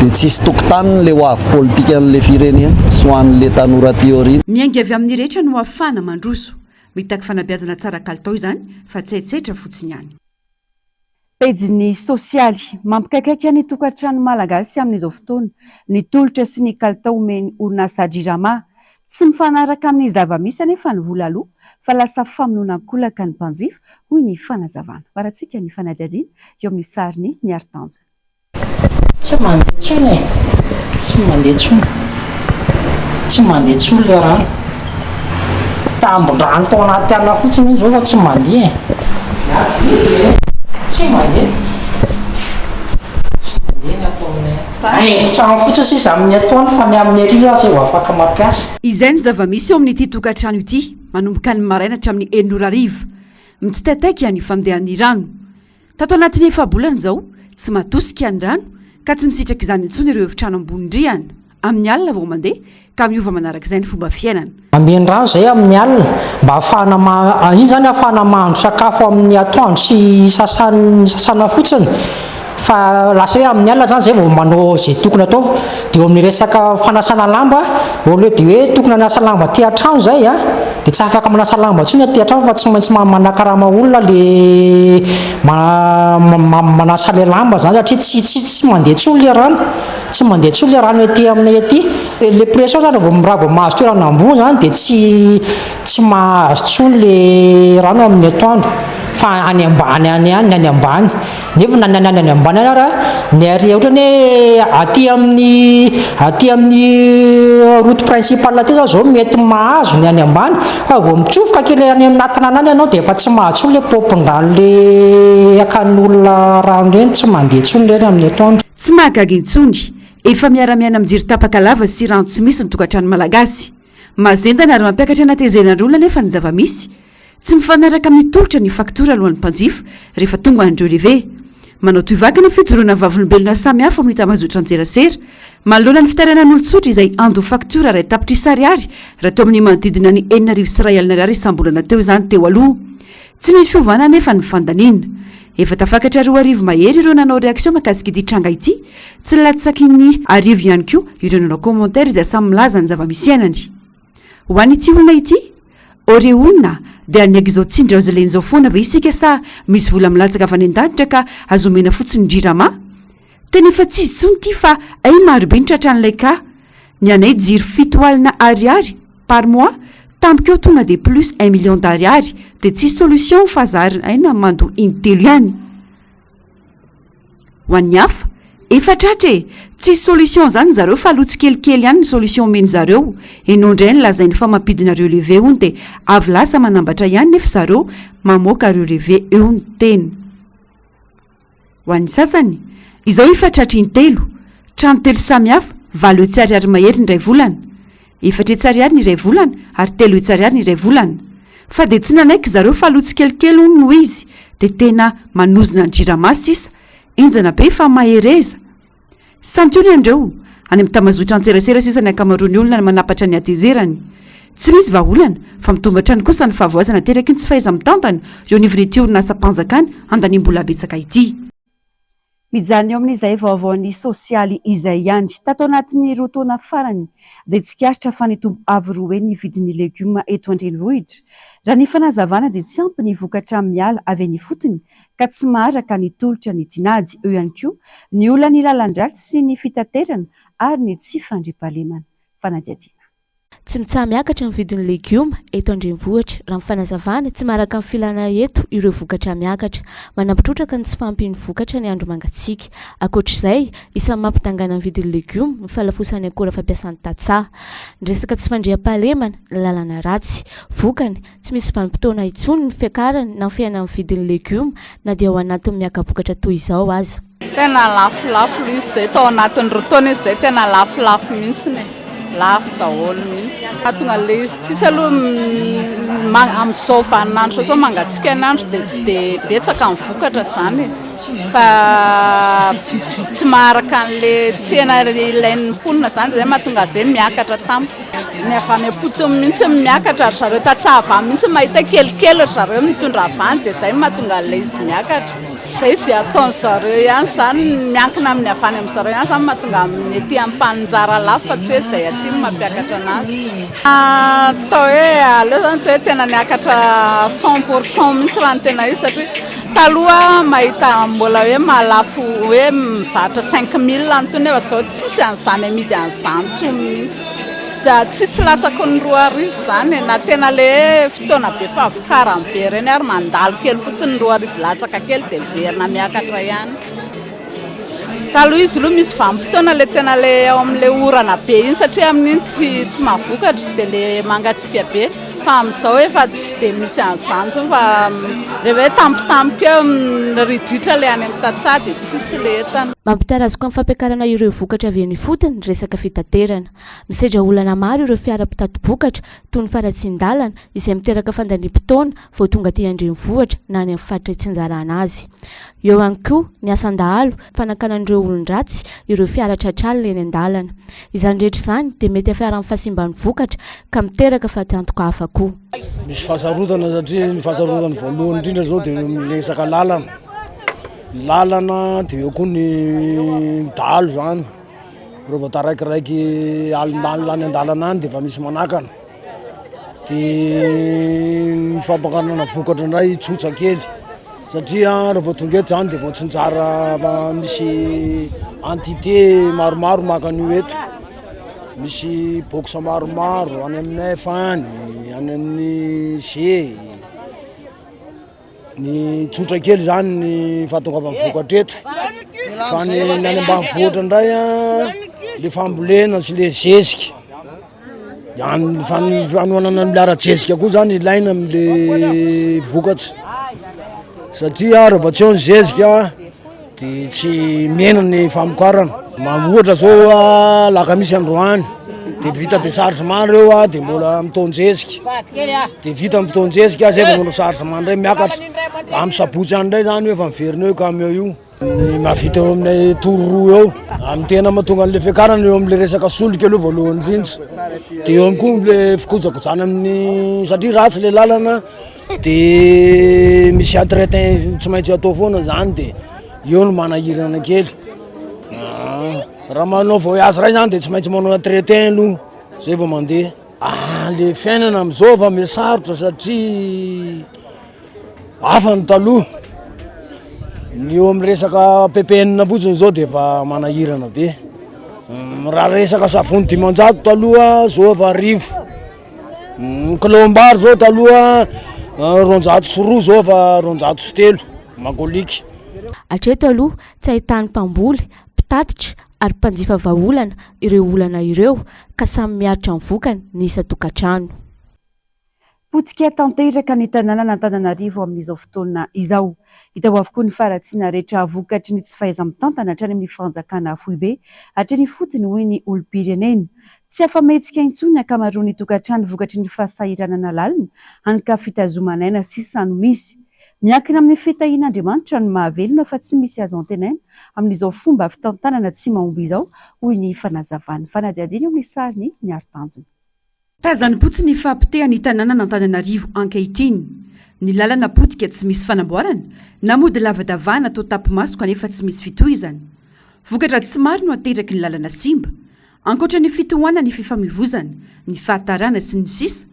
de tsisy tokotaniny le ho avy politikan'le firenena sy ho an'le tanora aty aoriana. Miainga avy amin'ny rehetra no ahafahana mandroso. Mitaky fanabeazana tsara kalitao izany fa tsy haitraitra fotsiny ihany. Pejin'ny sosialy. Mampikaikaika ny tokantrano malagasy amin'izao fotoana ny tolotra sy ny kalitao omen'ny orinasa Jirama. Tsy mifanaraka amin'ny zava-misy anefa ny vola aloa fa lasa famonoana an-kolaka ny mpanjifa, hoy ny fanazavana. Varantsika ny fanadihadiana eo amin'ny sarin'i Niaritanjona. Tsy mandeha intsony e! Tsy mandeha intsony. Tsy mandeha intsony ilay rano. Tambin-drano tao anaty alina fotsiny iny izao fa tsy mandeha e! Tsy mandeha. Tsy mandeha ny ato aminay ato. Haingon-trano fotsiny sisa amin'ny atoandro fa ny amin'ny hariva aza vao afaka mampiasa. Izay no zava-misy eo amin'ity tokantrano ity, manomboka ny maraina hatramin'ny enina ora hariva. Mitsitaitaika ny fandehan'ny rano. Tato anatin'ny efa-bolana izao, tsy matosika ny rano ka tsy misitraka izany intsony ireo efitrano ambony rihana. Amin'ny alina vao mandeha ka miova manarak'izay ny fomba fiainana. Mameno rano izay amin'ny alina mba hahafahana ma-, iny izany hahafahana mahandro sakafo amin'ny atoandro sy sasana sasana fotsiny fa lasa hoe amin'ny alina izany izay vao manao izay tokony atao. Dia eo amin'ny resaka fanasana lamba, au lieu de hoe tokony hanasa lamba aty an-trano izay an, dia tsy afaka manasa lamba intsony aty an-trano fa tsy maintsy manakarama olona le manasa le lamba izany satria tsy tsy tsy mandeha intsony le rano, tsy mandeha intsony le rano ety aminay ety. Le pression izany raha vao raha vao mahazo toerana ambony izany dia tsy tsy mahazo intsony le rano amin'ny atoandro. fa any ambany any ihany ny any ambany. Nefa na ny any ambany any ara, ny ary ohatrany hoe aty amin'ny aty amin'ny route principale aty zao zao mety mahazo ny any ambany fa vao mitsofoka kely any amin'ny tanàna any ianao dia efa tsy mahazo intsony le paompin-drano le akan'olona rano ireny, tsy mandeha intsony ireny amin'ny atoandro. Tsy mahagaga intsony, efa miara-miaina amin'ny jiro tapaka lava sy rano tsy misy ny tokantrano malagasy. Mahazendana ary mampiakatra anatezenan'olona anefa ny zava-misy. Tsy mifanaraka amin'ny tolotra ny faktiora alohan'ny mpanjifa rehefa tonga any relevé. Manao tohivakana fijoroana vavolombelona samihafa amin'ny tambazotran-tserasera manoloana ny fitarainan'olon-tsotra izay handoa faktiora 1 tapitrisa ariary raha teo amin'ny manodidina ny 1066 ariary isam-bolana teo izany teo aloha. Tsy misy fiovana anefa ny fandaniana. Efa tafakatra 2000 mahery ireo nanao réaction mahakasika ity tranga ity. Tsy latsaky ny 1000 ihany koa ireo nanao commentaire izay samy milaza ny zava-misy iainany. Ho an'ity olona ity, ô re olona dia hanaiky izao tsindry azo lena izao foana ve isika sa misy vola milatsaka avy any an-danitra ka azo omena fotsiny jirama? Tena efa tsy izy intsony ity fa hay marobe ny tratran'ilay cas. Ny anay jiro 70 ariary par mois, tampoka eo tonga dia plus un million d'ariary dia tsisy solution fa zary aina mandoa intelo ihany. Ho an'ny hafa, efa tratra e! Tsisy solution zany zareo fa aloha tsikelikely ihany ny solution omeny zareo, enao ndray ny lazainy fa mampidina relevé hono dia avy lasa manambatra ihany nefa zareo mamoaka relevé eo ny tena. Ho an'ny sasany, izao efa tratry intelo, trano telo samy hafa, 800 ariary mahery ny iray volana, 400 ariary ny iray volana ary 300 ariary ny iray volana. Fa dia tsy nanaiky zareo fa aloha tsikelikely hono no izy dia tena manozona ny jirama sisa, henjana be fa mahereza. Santionany ireo, any amin'ny tambazotran-tserasera sisa ny ankamaroan'ny olona manapatra ny hatezerany. Tsy misy vahaolana, fa mitombo hatrany kosa ny fahavoazana ateraky ny tsy fahaiza-mitantana eo anivon'ity orinasam-panjakana andaniam-bola betsaka ity. Mijanona eo amin'izay vaovaon'ny sosialy izay ihany. Tato anatin'ny 2 taona farany dia tsikaritra fa nitombo avo roa heny ny vidin'ny legioma eto an-drenivohitra. Raha ny fanazavana dia tsy ampy ny vokatra miala avy eny ifotony ka tsy maharaka ny tolotra ny tinady. Eo ihany koa ny olan'ny lalan-dratsy sy ny fitaterana ary ny tsy fandriampahalemana. Fanadihadiana. Tsy mitsaha-miakatra ny vidin'ny legioma eto an-drenivohitra. Raha ny fanazavana, tsy maharaka ny filana eto ireo vokatra miakatra. Manampy trotraka ny tsy fahampian'ny vokatra ny andro mangatsiaka. Ankoatra izay, isan'ny mampidangana ny vidin'ny legioma ny fahalafosan'ny akora fampiasan'ny tantsaha. Ny resaka tsy fandriampahalemana, ny lalana ratsy. Vokany, tsy misy vanim-potoana intsony ny fiakarany na ny fihenan'ny vidin'ny legioma na dia ao anatin'ny miaka-bokatra toy izao aza. Tena lafolafo ilay izy izay, tao anatin'ny 2 taona izy izay tena lafolafo mihitsy e, lafo daholo mihitsy. Mahatonga an'ilay izy tsisy aloha amin'izao vaninandro izao mangatsiaka ny andro dia tsy dia betsaka ny vokatra izany e, fa vitsivitsy tsy maharaka an'ilay tsena ilain'ny mponina izany, izay mahatonga azy hoe miakatra tampoka. Ny avy any am-potony mihitsy no miakatra, ry zareo tantsaha avy any mihitsy mahita kelikely ry zareo mitondra avy any dia izay no mahatonga an'ilay izy miakatra. Izay izay ataon-dry zareo ihany izany, miankina amin'ny avy any amin-dry zareo ihany izany mahatonga amin'ny aty amin'ny mpaninjara lafo fa tsy hoe izay aty no mampiakatra an'azy. Atao hoe aleo izany atao hoe tena niakatra cent pour cent mihitsy raha ny tena izy satria taloha mahita mbola hoe mahalafo hoe mivarotra cinq mille an'itony nefa izao tsisy an'izany amidy an'izany intsony mihitsy. Dia tsisy latsaky ny 2000 izany e, na tena ilay hoe fotoana be fahavokarana be ireny ary mandalo kely fotsiny ny 2000 latsaka kely dia miverina miakatra ihany. Taloha izy aloha misy vanim-potoana ilay tena ilay ao amin'ilay orana be iny satria amin'iny tsy tsy mahavokatra dia ilay mangatsiaka be fa amin'izao efa tsy dia misy an'izany intsony fa rehefa hoe tampotampoka eo miridritra ilay any amin'ny tantsaha dia tsisy ilay entana. Mampitarazoka ny fampiakarana ireo vokatra avy eny ifotony ny resaka fitaterana. Misedra olana maro ireo fiara mpitati-bokatra toy ny faharatsian-dalana izay miteraka fandaniam-potoana vao tonga aty an-drenivohitra na any amin'ny faritra itsinjarana azy. Eo ihany koa ny asan-dahalo, fanakanan'ireo olon-dratsy ireo fiara tratra alina eny an-dalana. Izany rehetra izany dia mety hafaran'ny fahasimban'ny vokatra ka miteraka fatiantoka hafa koa. Misy fahasarotana satria ny fahasarotana voalohany indrindra zao dia ny resaka lalana, ny lalana dia eo koa ny dahalo zany, reo vao taraikiraiky alindalina any an-dalana any dia efa misy manakana, dia ny fampakarana vokatra indray tsotra kely satria raha vao tonga eto zany dia vao tsinjara misy entité maromaro maka an'io eto, misy box maromaro any amin'ny F any, any amin'ny G. Ny tsotra kely zany ny fahatongavan'ny vokatra eto fa ny ny any ambanivohitra indray an le fambolena sy le zezika any fan- fanohanana am'le ara-jezika koa zany ilaina am'le vokatra satria raha vao tsy eo ny zezika de tsy mihena ny famokarana. Ohatra zao alakamisy androany de vita déchargement reo a de mbola mitaon-jezika, de vita ny fotoan-jezika zay vao manao chargement ndray miakatra, amin'ny sabotsy any ndray zany efa miverina eo camion io. Ny mahavita eo amin'ny tour roa eo, amin'ny tena mahatonga an'le fiakarana eo am'le resaka solika aloha voalohany indrindra, de eo ihany koa le fikojakojana amin'ny satria ratsy le lalana De misy entretien tsy maintsy atao foana zany de eo no manahirana kely, raha manao voyage ray zany de tsy maintsy manao entretien aloha zay vao mandeha, ah le fiainana am'zao efa mihasarotra satria hafa ny taloha, ny eo am'resaka ppn fotsiny zao de efa manahirana be, raha resaka savony 500 taloha zao efa arivo. Ny kilaom-bary zao taloha 202 zao efa 203 makoliaka. Hatreto aloha, tsy ahitan'ny mpamboly, mpitatitra ary mpanjifa vahaolana ireo olana ireo ka samy miaritra ny vokany ny isan-tokantrano. Potika tanteraka ny tanànan'Antananarivo amin'izao fotoana izao. Hita ho avokoa ny faharatsiana rehetra vokatry ny tsy fahaiza-mitantana hatrany amin'ny fanjakana foibe hatreny ifotony, hoy ny olom-pirenena. Tsy afa-mihetsika intsony ny ankamaroan'ny tokantrano vokatry ny fahasahiranana lalina, hany ka fitazoman'aina sisa no misy. Miankina amin'ny fitahian'Andriamanitra ny mahavelona fa tsy misy azo antenaina amin'izao fomba fitantanana tsy mahomby izao, hoy ny fanazavany. Fanadihadiana eo amin'ny sarin'i Niaro Tanjona. Tazanim-potsiny ny fahapotehan'ny tanànan'Antananarivo ankehitriny. Ny lalana potika tsy misy fanamboarana, na mody lavadavahana toa tapi-maso kanefa tsy misy fitohizana. Vokatra tsy maro no ateraky ny lalana simba. Ankoatra ny fitohanan'ny fifamoivozana, ny fahatarana sy ny sisa,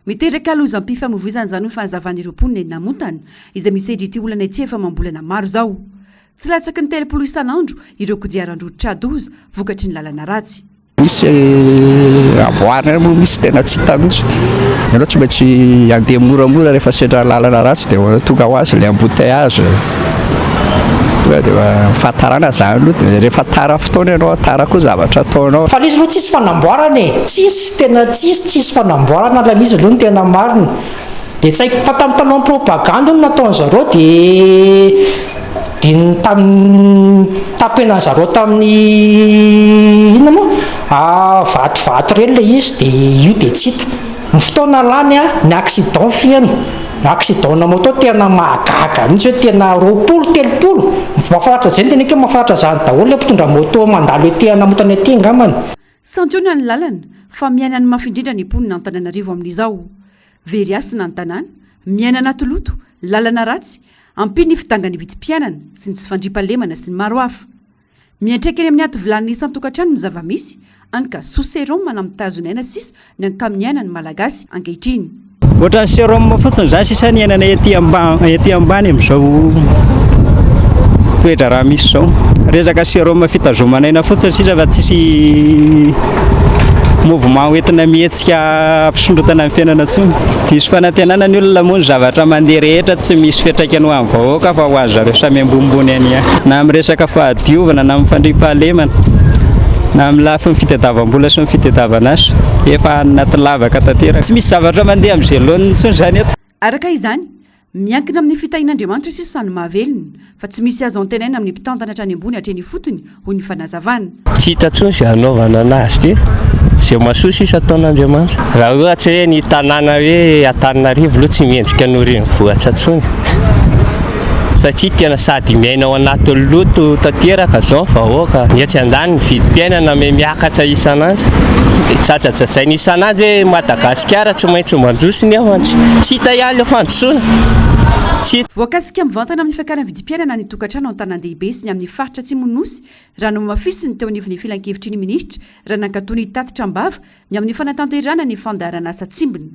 miteraka lozam-pifamoivoizana izany hoy fanazavan'ireo mponina eny Namontana izay misedra ity olana ity efa amam-bolana maro izao. Tsy latsaky ny 30 isan'andro ireo kodiaran-droa tra-doza vokatry ny lalana ratsy. Misy amboarina ihany moa misy tena tsy hita mihitsy. Ianao tsy maintsy handeha moramora rehefa sendra lalana ratsy dia tonga ho azy ilay embouteillage. Tonga dia fahatarana zany aloha dia rehefa tara fotoana ianao tara koa zavatra ataonao. Fa ilay izy aloha tsisy fanamboarana e! Tsisy, tena tsisy, tsisy fanamboarana ilay izy aloha no tena marina. Dia tsy haiko fa tamin'ny tamin'ny propagandy hono nataon'zareo dia dia ny tamin'ny tapenan'zareo tamin'ny inona moa vatovato ireny ilay izy dia io dia tsy hita. Ny fotoana lany an, ny accident feno, ny accident-na moto tena mahagaga mihitsy hoe tena 20, 30, mahafinaritra izay no teneniko hoe mahafinaritra izany daholo ilay mpitondra moto mandalo ety anamotana ety angambany. Santionany ny lalana fa miaina ny mafy indrindra ny mponina Antananarivo amin'izao. Very hasina ny tanàna, miaina anaty loto, lalana ratsy, ampian'ny fidangan'ny vidim-piainana sy ny tsy fandriampahalemana sy ny maro hafa. Miantraika eny amin'ny ati vilanin'ny isan-tokantrano ny zava-misy, hany ka sous sérum na mitazona aina sisa ny ankamiainan'ny Malagasy ankehitriny. Ohatran'ny sérum fotsiny izany sisa ny iainana ety ambany ety ambany amin'izao toe-draharaha misy izao. Resaka sérum fitazomana aina fotsiny sisa fa tsisy mouvement hoentina mihetsika hampisondrotana ny fiainana intsony. Diso fanantenana ny olona moa ny zavatra mandeha rehetra tsy misy fiantraikany ho an'ny vahoaka fa ho an'ny zareo samy ambonimbony any ihany. Na amin'ny resaka fahadiovana na amin'ny fandriampahalemana na amin'ny lafiny fitadiavam-bola sy ny fitadiavana asa. Efa any anaty lavaka tanteraka. Tsy misy zavatra mandeha amin'izay laoniny intsony izany eto. Araka izany, miankina amin'ny fitahian'Andriamanitra sisa ny mahavelona, fa tsy misy azo antenaina amin'ny mpitantana hatrany ambony hatreny ifotony, hoy ny fanazavana. Tsy hita intsony izay hanaovana anazy ity. Izay mahasoa sisa ataon'Andriamanitra. Raha ohatra hoe ny tanàna hoe Antananarivo aloha tsy mendrika ny ho renivohitra intsony satria tena sady miaina ao anatin'ny loto tanteraka izao ny vahoaka. Ny etsy andaniny ny vidim-piainana miha-miakatra isan'andro. Jajajajaina isan'andro hoe Madagasikara tsy maintsy mandroso nefa tsy hita ihany ilay fandrosoana. Tsy hita. Voakasika mivantana amin'ny fiakaran'ny vidim-piainana ny tokantrano an-tanàn-dehibe sy ny amin'ny faritra atsimon'ny Nosy raha nohamafisiny teo anivon'ny filankevitry ny minisitra raha nankatoa ny tatitra am-bava ny amin'ny fanatanterahana ny fandaharanasa Tsimbina.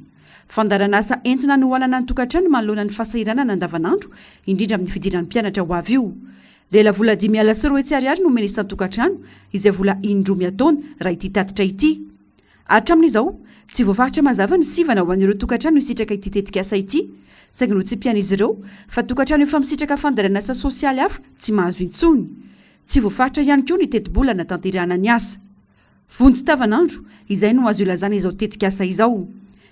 Fandaharanasa entina hanohanana ny tokantrano manoloana ny fahasahiranana andavanandro, indrindra amin'ny fidiran'ny mpianatra ho avy io. Lelavola 205 ariary no omena isan-tokantrano, izay vola indroa miataona raha ity tatitra ity. Hatramin'izao, tsy voafaritra mazava ny sivana ho an'ireo tokantrano hisitraka ity tetikasa ity, saingy notsipihan'izy ireo fa tokantrano efa misitraka fandaharanasa sosialy hafa tsy mahazo intsony. Tsy voafaritra ihany koa ny tetibola hanatanterahana ny asa. Vonjy tavanandro, izay no azo ilazana izao tetikasa izao.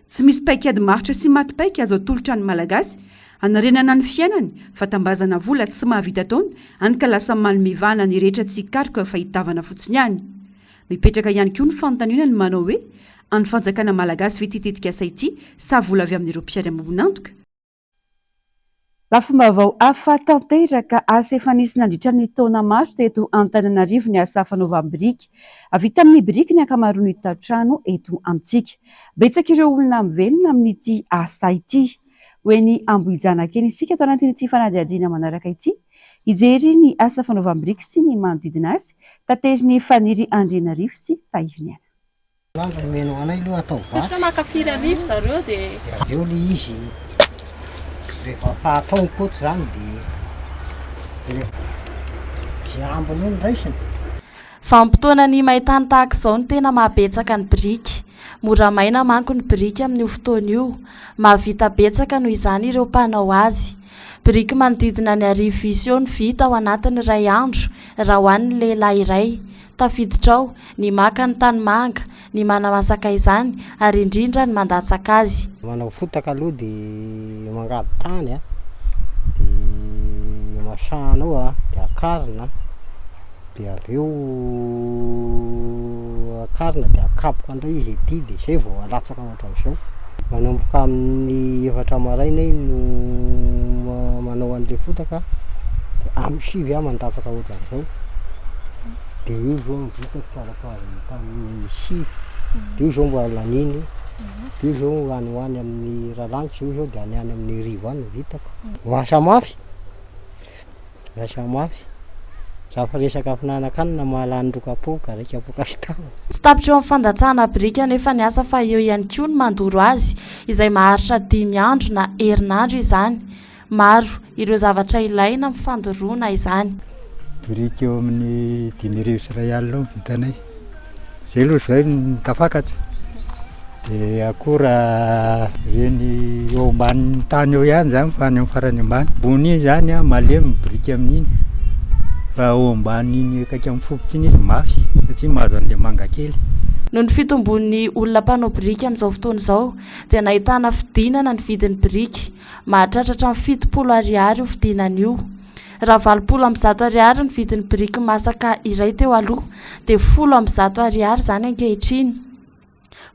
Tsy misy paikady maharitra sy maty paika azo atolotra ny Malagasy hanarenana ny fiainany fa tambazana vola tsy mahavita taona hany ka lasa manome vahana ny rehetra tsy hikaroka fa hitavana fotsiny ihany. Mipetraka ihany koa ny fanontaniana ny manao hoe, an'ny fanjakana malagasy ve ity tetikasa ity sa vola avy amin'ireo mpiara-miombon'antoka? Lafim-baovao hafa tanteraka, asa efa nisy nandritra ny taona maro teto Antananarivo ny asa fanaovam-biriky. Vita amin'ny biriky ny ankamaroan'ny tao-trano eto amintsika. Betsaka ireo olona mivelona amin'ity asa ity. Ho eny Ambohijanaka eny isika ato anatin'ity fanadihadiana manaraka ity. Hijery ny asa fanaovam-biriky sy ny manodidina azy, taterin'i Faniry Andrianarivo sy Tahiriniaina. Andro omena ho anay aloha atao vatsy. Ohatra maka firy arivo zareo dia. Dia avy eo ilay izy rehefa atao ny paoty izany dia izay ambiny eo no raisina. Vanim-potoanan'ny maintany tahaka izao no tena mahabetsaka ny biriky. Mora maina manko ny biriky amin'io fotoana io. Mahavita betsaka noho izany ireo mpanao azy. Biriky manodidina ny arivo isa eo no vita ao anatin'ny iray andro raha ho an'ny lehilahy iray. Tafiditra ao, ny maka ny tanimanga, ny manamasaka izany ary indrindra ny mandatsaka azy. Manao fotaka aloha dia mangady tany a, dia masahana ao a, dia akarina, dia avy eo akarina dia akapoka indray izy aty dia izay vao alatsaka ohatran'izao. Manomboka amin'ny efatra maraina iny no manao an'ilay fotaka dia amin'ny sivy aho mandatsaka ohatran'izao. Dia io izao no vitako farafahaizany tamin'ny sivy. Dia io izao mbola laniny. Dia io izao any ho any amin'ny ralanitra io izao dia any any amin'ny arivo any no vitako. Miasa mafy. Miasa mafy. Za fa resaka fihinanan-kanina mahalany roa kapoaka, iray kapoaka sy tapany. Tsy tapitra eo amin'ny fandatsahana biriky anefa ny asa fa eo ihany koa ny mandoro azy, izay maharitra dimy andro na herinandro izany. Maro ireo zavatra ilaina amin'ny fandoroana izany. Biriky eo amin'ny 1500 eo ny vitanay. Izay aloha izay no tafakatra. Dia akora ireny eo ambanin'ny tany eo ihany izany fa any amin'ny farany ambany. Ambony iny izany an, malemy ny biriky amin'iny fa ao ambany iny akaiky amin'ny fokotra iny izy mafy satria mahazo an'ilay manga kely. Noho ny fitombon'ny olona mpanao biriky amin'izao fotoana izao dia nahitana fidinana ny vidin'ny biriky. Mahatratra hatramin'ny 70 ariary io fidinana io. Raha 180 ariary ny vidin'ny biriky masaka iray teo aloha dia 110 ariary izany ankehitriny.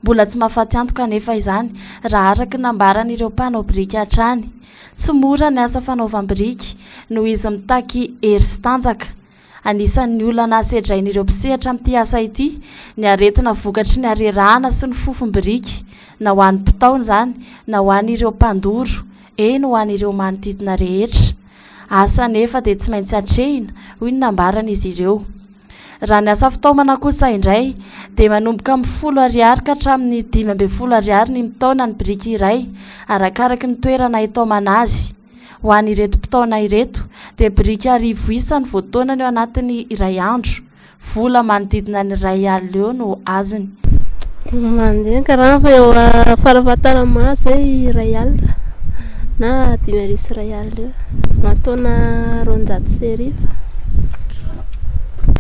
Mbola tsy mahafaty antoka anefa izany, raha araka ny nambaran'ireo mpanao biriky hatrany. Tsy mora ny asa fanaovam-biriky, noho izy mitaky hery sy tanjaka. Anisan'ny olana sedrain'ireo mpisehatra amin'ity asa ity ny aretina vokatry ny harerahana sy ny fofom-biriky, na ho an'ny mpitaona izany, na ho an'ireo mpandoro, eny ho an'ireo manodidina rehetra. Asa anefa dia tsy maintsy atrehina, hoy ny nambaran'izy ireo. Raha ny asa fitaomana kosa indray dia manomboka amin'ny folo ariary ka hatramin'ny 15 ariary ny mitaona ny biriky iray, arakaraky ny toerana hitaomana azy. Ho an'ireto mpitaona ireto dia biriky arivo isa no voataonany ao anatin'ny iray andro. Vola manodidina ny 1000 eo no azony. Mandeha ny karama fa eo farafahatarany zay 1000 na 1005 eo. Mataona 1200.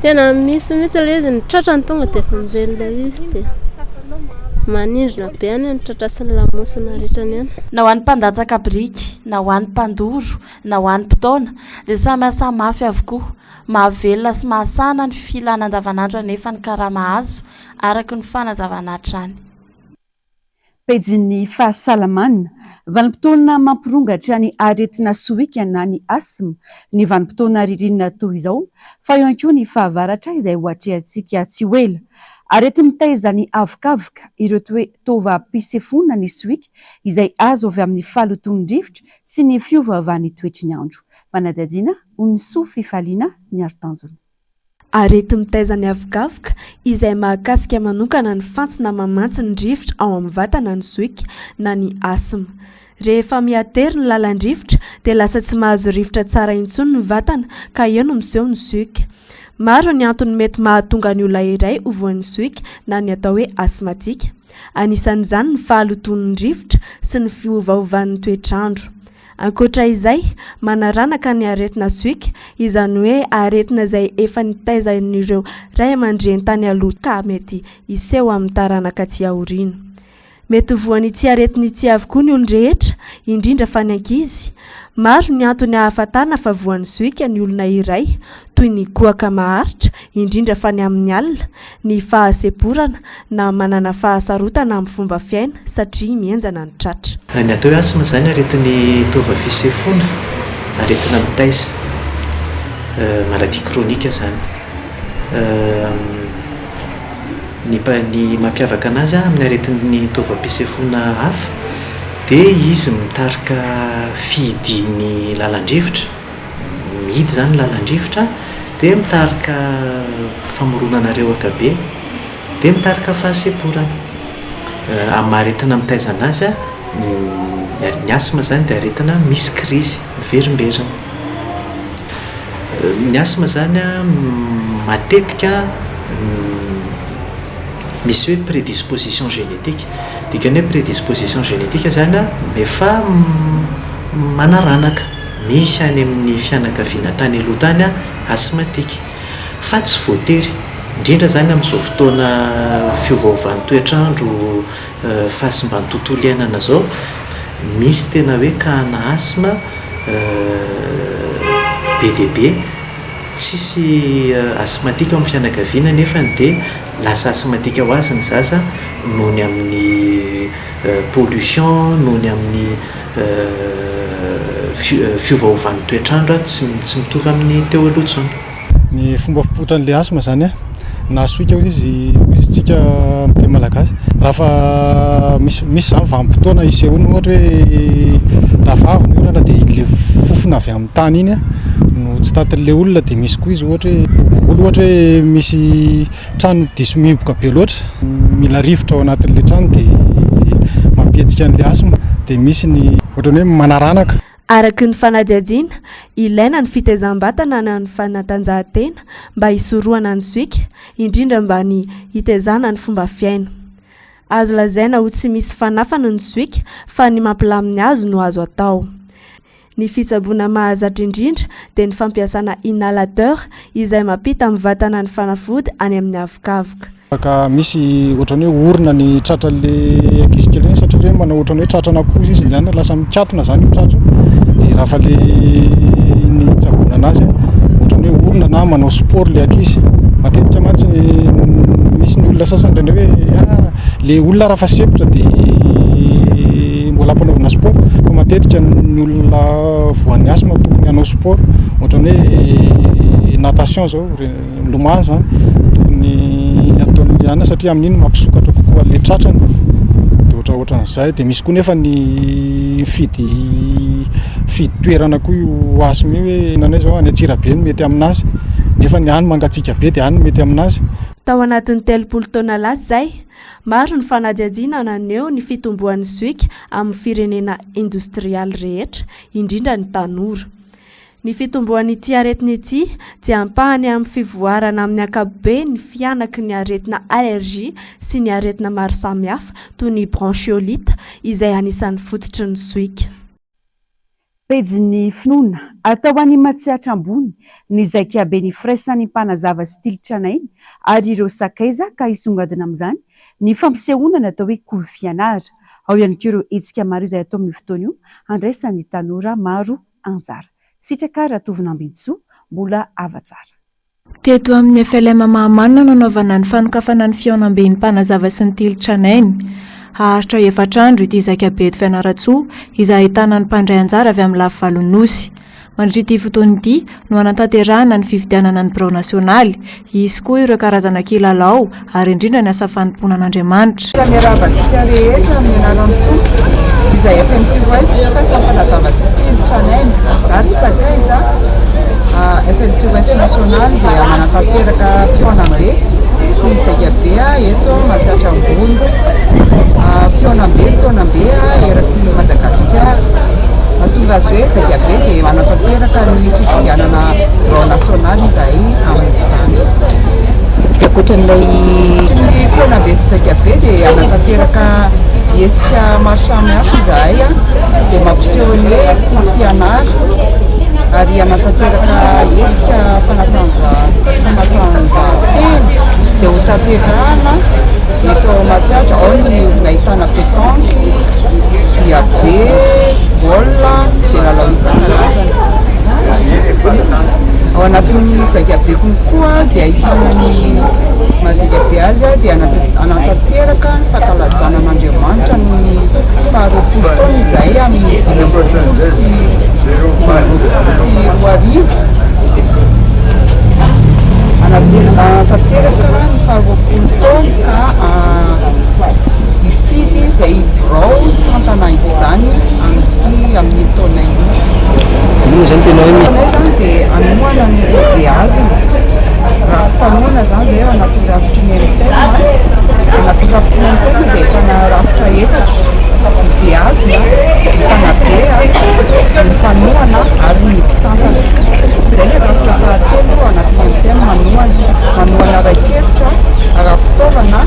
Tena misy mihitsy ilay izy, ny tratrany tonga dia vonjen'ilay izy dia manindrona be any ny tratra sy ny lamosina rehetrany any. Na ho an'ny mpandatsaka biriky, na ho an'ny mpandoro, na ho an'ny mpitaona, dia samy asa mafy avokoa. Mahavelona sy mahasahana ny filana andavanandro anefa ny karama azo, araka ny fanazavana hatrany. Pejin'ny fahasalamana. Vanim-potoana mampirongatra ny aretina sohika na ny asthme ny vanim-potoana ririnina toy izao, fa eo ihany koa ny fahavaratra izay ho atrehantsika tsy ho ela. Areti-mitaiza ny avokavoka, ireo toe-taovam-pisefoana ny sohika izay azo avy amin'ny fahalotoan'ny rivotra sy ny fiovaovan'ny toetry ny andro. Fanadihadiana, Onisoa Fifaliana Miaritanjona. Areti-mitaiza ny avokavoka, izay mahakasika manokana ny fantsona mamantsy ny rivotra ao amin'ny vatana ny zoika na ny asthme. Rehefa mihatery ny lalan-drivotra dia lasa tsy mahazo rivotra tsara intsony ny vatana ka eo no miseho ny zoika. Maro ny antony mety mahatonga ny olona iray ho voan'ny sohika na ny atao hoe asthmatique. Anisan'izany ny fahalotoan'ny rivotra sy ny fiovaovan'ny toetr'andro. Ankoatra izay, manaranaka ny aretina sohika, izany hoe aretina izay efa nitaizan'ireo ray aman-dreny tany aloha ka mety hiseho amin'ny taranaka aty aoriana. Mety ho voan'ity aretina ity avokoa ny olon-drehetra, indrindra fa ny ankizy. Maro ny antony ahafantarana fa voan'ny sohika ny olona iray, toy ny kohaka maharitra, indrindra fa ny amin'ny alina, ny fahasemporana, na manana fahasarotana amin'ny fomba fiaina satria mihenjana ny tratra. Ny atao hoe asthme izany aretin'ny taova fisefoana, aretina mitaiza, maladie chronique izany. Ny ny mampiavaka anazy amin'ny aretin'ny taovam-pisefoana hafa dia izy mitarika fihidian'ny lalan-drivotra, mihidy izany ny lalan-drivotra dia mitarika famoronana rehoka be dia mitarika fahasemporana. Amin'ny maha aretina mitaiza anazy, ny asthme izany dia aretina misy krizy miverimberina. Ny asthme izany matetika misy hoe prédisposition génétique. Dikany hoe prédisposition génétique izany efa manaranaka, misy any amin'ny fianakaviana tany aloha tany asthmatique. Fa tsy voatery, indrindra izany amin'izao fotoana fiovaovan'ny toetr'andro, fahasimban'ny tontolo iainana izao, misy tena hoe cas-na asthme be dia be, tsisy asthmatique ao amin'ny fianakaviana nefany dia lasa asthmatique ho azy ny zaza noho ny amin'ny pollution, noho ny amin'ny fiovaovan'ny toetr'andro tsy tsy mitovy amin'ny teo aloha intsony. Ny fomba fipoitran'ilay asthme izany an, na sohika hoy izy hoy izy tsika amin'ny teny malagasy, raha fa misy misy izany vanim-potoana isehoany ohatra hoe raha fa avy ny orana dia iny le fofona avy amin'ny tany iny an no tsy tantin'ilay olona dia misy koa izy ohatra hoe bobongolo ohatra hoe misy trano diso mihiboka be loatra, mila rivotra ao anatin'ilay trano dia mampihetsika an'ilay asthme dia misy ny ohatran'ny hoe manaranaka. Araka ny fanadihadiana, ilaina ny fitaizam-batana na ny fanatanjahantena mba hisorohana ny sohika, indrindra mba ny hitaizana ny fomba fiaina. Azo lazaina ho tsy misy fanafany ny sohika fa ny mampilamina azy no azo atao. Ny fitsaboana mahazatra indrindra dia ny fampiasana inhalateur izay mampita amin'ny vatana ny fanafody any amin'ny havokavoka. Ka misy ohatran'ny hoe orona ny tratran'le ankizy kely ireny satria ireny manao ohatran'ny hoe tratran'akoho izy izany lasa mikatona izany io tratra io dia raha fa le ny hitsaboana anazy ohatran'ny hoe orona na manao sport le ankizy. Matetika mantsy misy ny olona sasany indraindray hoe ah le olona raha fa sempotra dia mbola ampanaovina sport fa matetika ny olona voan'ny asthme tokony hanao sport ohatran'ny hoe natation zao milomano zany tokony ataon'ny anona satria amin'iny mampisokatra kokoa an'ilay tratrany dia ohatraohatran'izay dia misy koa nefa ny mifidy mifidy toerana koa io asthme io hoe ny anay zao any Antsirabe no mety aminazy nefa ny any mangatsiaka be dia any no mety aminazy. Tao anatin'ny 30 taona lasa izay, maro ny fanadihadiana naneho ny fitomboan'ny sohika amin'ny firenena indostrialy rehetra, indrindra ny tanora. Ny fitomboan'ity aretina ity dia ampahany amin'ny fivoarana amin'ny ankapobeny ny fihanaky ny aretina allergie sy ny aretina maro samihafa toy ny bronchiolite izay anisan'ny fototry ny sohika. Pejin'ny finoana, atao any Matsiatra Ambony, ny zaikaben'ny firaisan'ny mpanazava sy tily tranainy ary ireo sakaiza ka hisongadina amin'izany ny fampisehoana ny atao hoe Kolo Fianara. Ao ihany koa ireo hetsika maro izay atao amin'io fotoana io handraisan'ny tanora maro anjara. Sitraka Ratovonambintsoa, Mbola Havatsara. Teto amin'ny FLM Mahamanina no nanaovana ny fanokafana ny fihaonamben'ny mpanazava sy ny tily tranainy. Haharitra efatra andro ity zaikabe eto Fianarantsoa izay ahitana ny mpandray anjara avy amin'ny lafy valon'ny Nosy. Mandritra ity fotoana ity no hanatanterahana ny fifidianana ny birao nasionaly. Hisy koa ireo karazana kilalao ary indrindra ny asa fanompoana an'Andriamanitra. Miarahaba antsika rehetra amin'ny anaran'ny Tompo izay FMTOS Faisam-panazava sy Tsilo Tranainy ary Sakaiza FMTOS Nasionaly dia manatanteraka fihaonambe sy zaikabe eto Matsiatra Ambony. Fihaonambe fihaonambe eraky Madagasikara. Mahatonga azy hoe zaikabe dia manatanteraka ny fifidianana birao nasionaly izahay amin'izany. anatin'ilay Ny fihaonambe sy zaikabe dia hanatanteraka hetsika maro samihafa izahay izay mampiseho ny hoe cours fianara ary hanatanteraka hetsika fanatanjahantena izay hotanterahana eto Matsiatra. Ao ny ahitana pétanque, diabe, baolina, izay lalao isan-karazany. Ao anatin'ny zaikabe konkoa dia ahitana ny maha zaikabe azy dia hanatanteraka ny fankalazana an'Andriamanitra ny faharoapolo taona izahay amin'ny 2025. Hanatanteraka ny faharoapolo taona ka hifidy izay birao hitantana izany amin'ity amin'iny taona iny. Io moa zany tena hoe misy. Ny ataonay izany dia hanohana an'ireo beazina. Rafi-panohana izany izay ao anatin'ny rafitry ny MTM. Anatin'ny rafitry ny MTM dia ahitana rafitra efatra, ny beazina, ny mpanabe, ny mpanohana ary ny mpitantana. Izay ilay rafitra fahatelo ao anatin'ny MTM manohana. Manohana ara-kevitra, ara-pitaovana,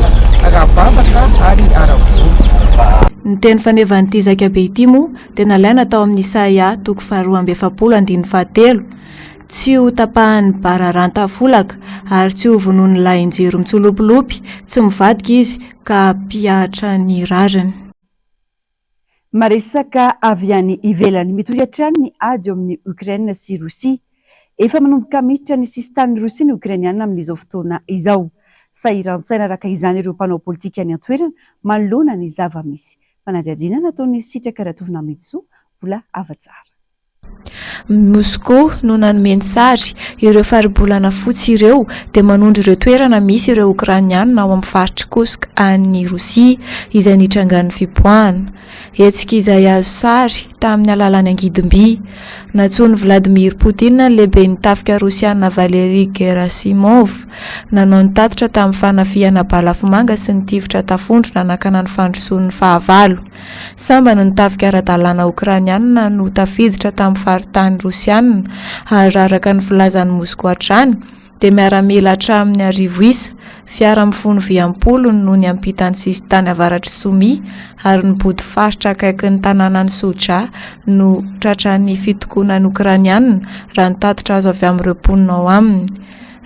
ara-bavaka ary ara-bola. Ny teny fanevan'ity zaikabe ity moa dia nalaina tao amin'ny Isaia toko faharoa amby efapolo andininy fahatelo, Tsy ho tapahan'ny bararanta folaka, ary tsy ho vonoin'ny lahin-jiro mitsolopilopy, tsy mivadika izy ka hampihatra ny rariny. Maresaka avy any ivelany. Mitohy hatrany ny ady eo amin'i Ukraine sy Rosia. Efa manomboka miditra ny sisintanin'i Rosia ny Okrainiana amin'izao fotoana izao. Sahiran-tsaina araka izany ireo mpanao politika any an-toerana manoloana ny zava-misy. Fanadihadiana nataon'i Sitraka Ratovinamidsoa, Mbola Havatsara. Moskoa no nanome ny sary. Ireo faribolana fotsy ireo dia manondro ireo toerana misy ireo Okrainiana ao amin'ny faritr'i Kursk any Rosia, izay nitrangan'ny fipoahana. Hetsika izay azo sary tamin'ny alalan'ny angidim-by. Nantsoin'i Vladimir Putin ny lehiben'ny tafika Rosiana Valery Gerasimov, nanao ny tatitra tamin'ny fanafihana balafomanga sy ny tifitra tafondro nanakana ny fandrosoan'ny fahavalo. Sambany ny tafika ara-dalàna Okrainiana no tafiditra tamin'ny faritany Rosiana, ary raha araka ny filazan'i Moskoa hatrany, dia miaramila hatramin'ny 1000 isa, fiara mifono vy am-polony no niampita ny sisintany avaratr'i Sumy, ary ny body faritra akaikin'ny tanànan'i Sudzha no tratran'ny fitokonan'ny Okrainiana, raha ny tatitra azo avy amin'ireo mponina ao aminy.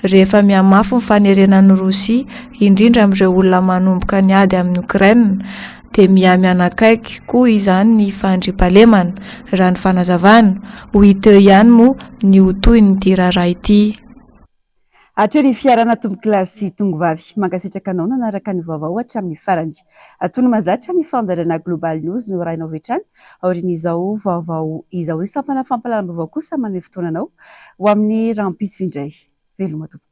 Rehefa mihamafy ny fanerena an'i Rosia, indrindra amin'ireo olona manomboka ny ady amin'i Okraina, dia miha-mianakaiky koa izany ny fandriampahalemana, raha ny fanazavana. Ho hita eo ihany moa ny ho tohin'ity raharaha ity. Hatreo ny fiarahana tompokolahy sy tongovavy. Mankasitraka anao nanaraka ny vaovao hatramin'ny farany. Toy ny mahazatra ny fandaharana Global News no arahinao avy hatrany aorian'izao vaovao izao. Ny sampana fampahalalam-baovao kosa manome fotoana anao ho amin'ny rahampitso indray. Veloma tompoko.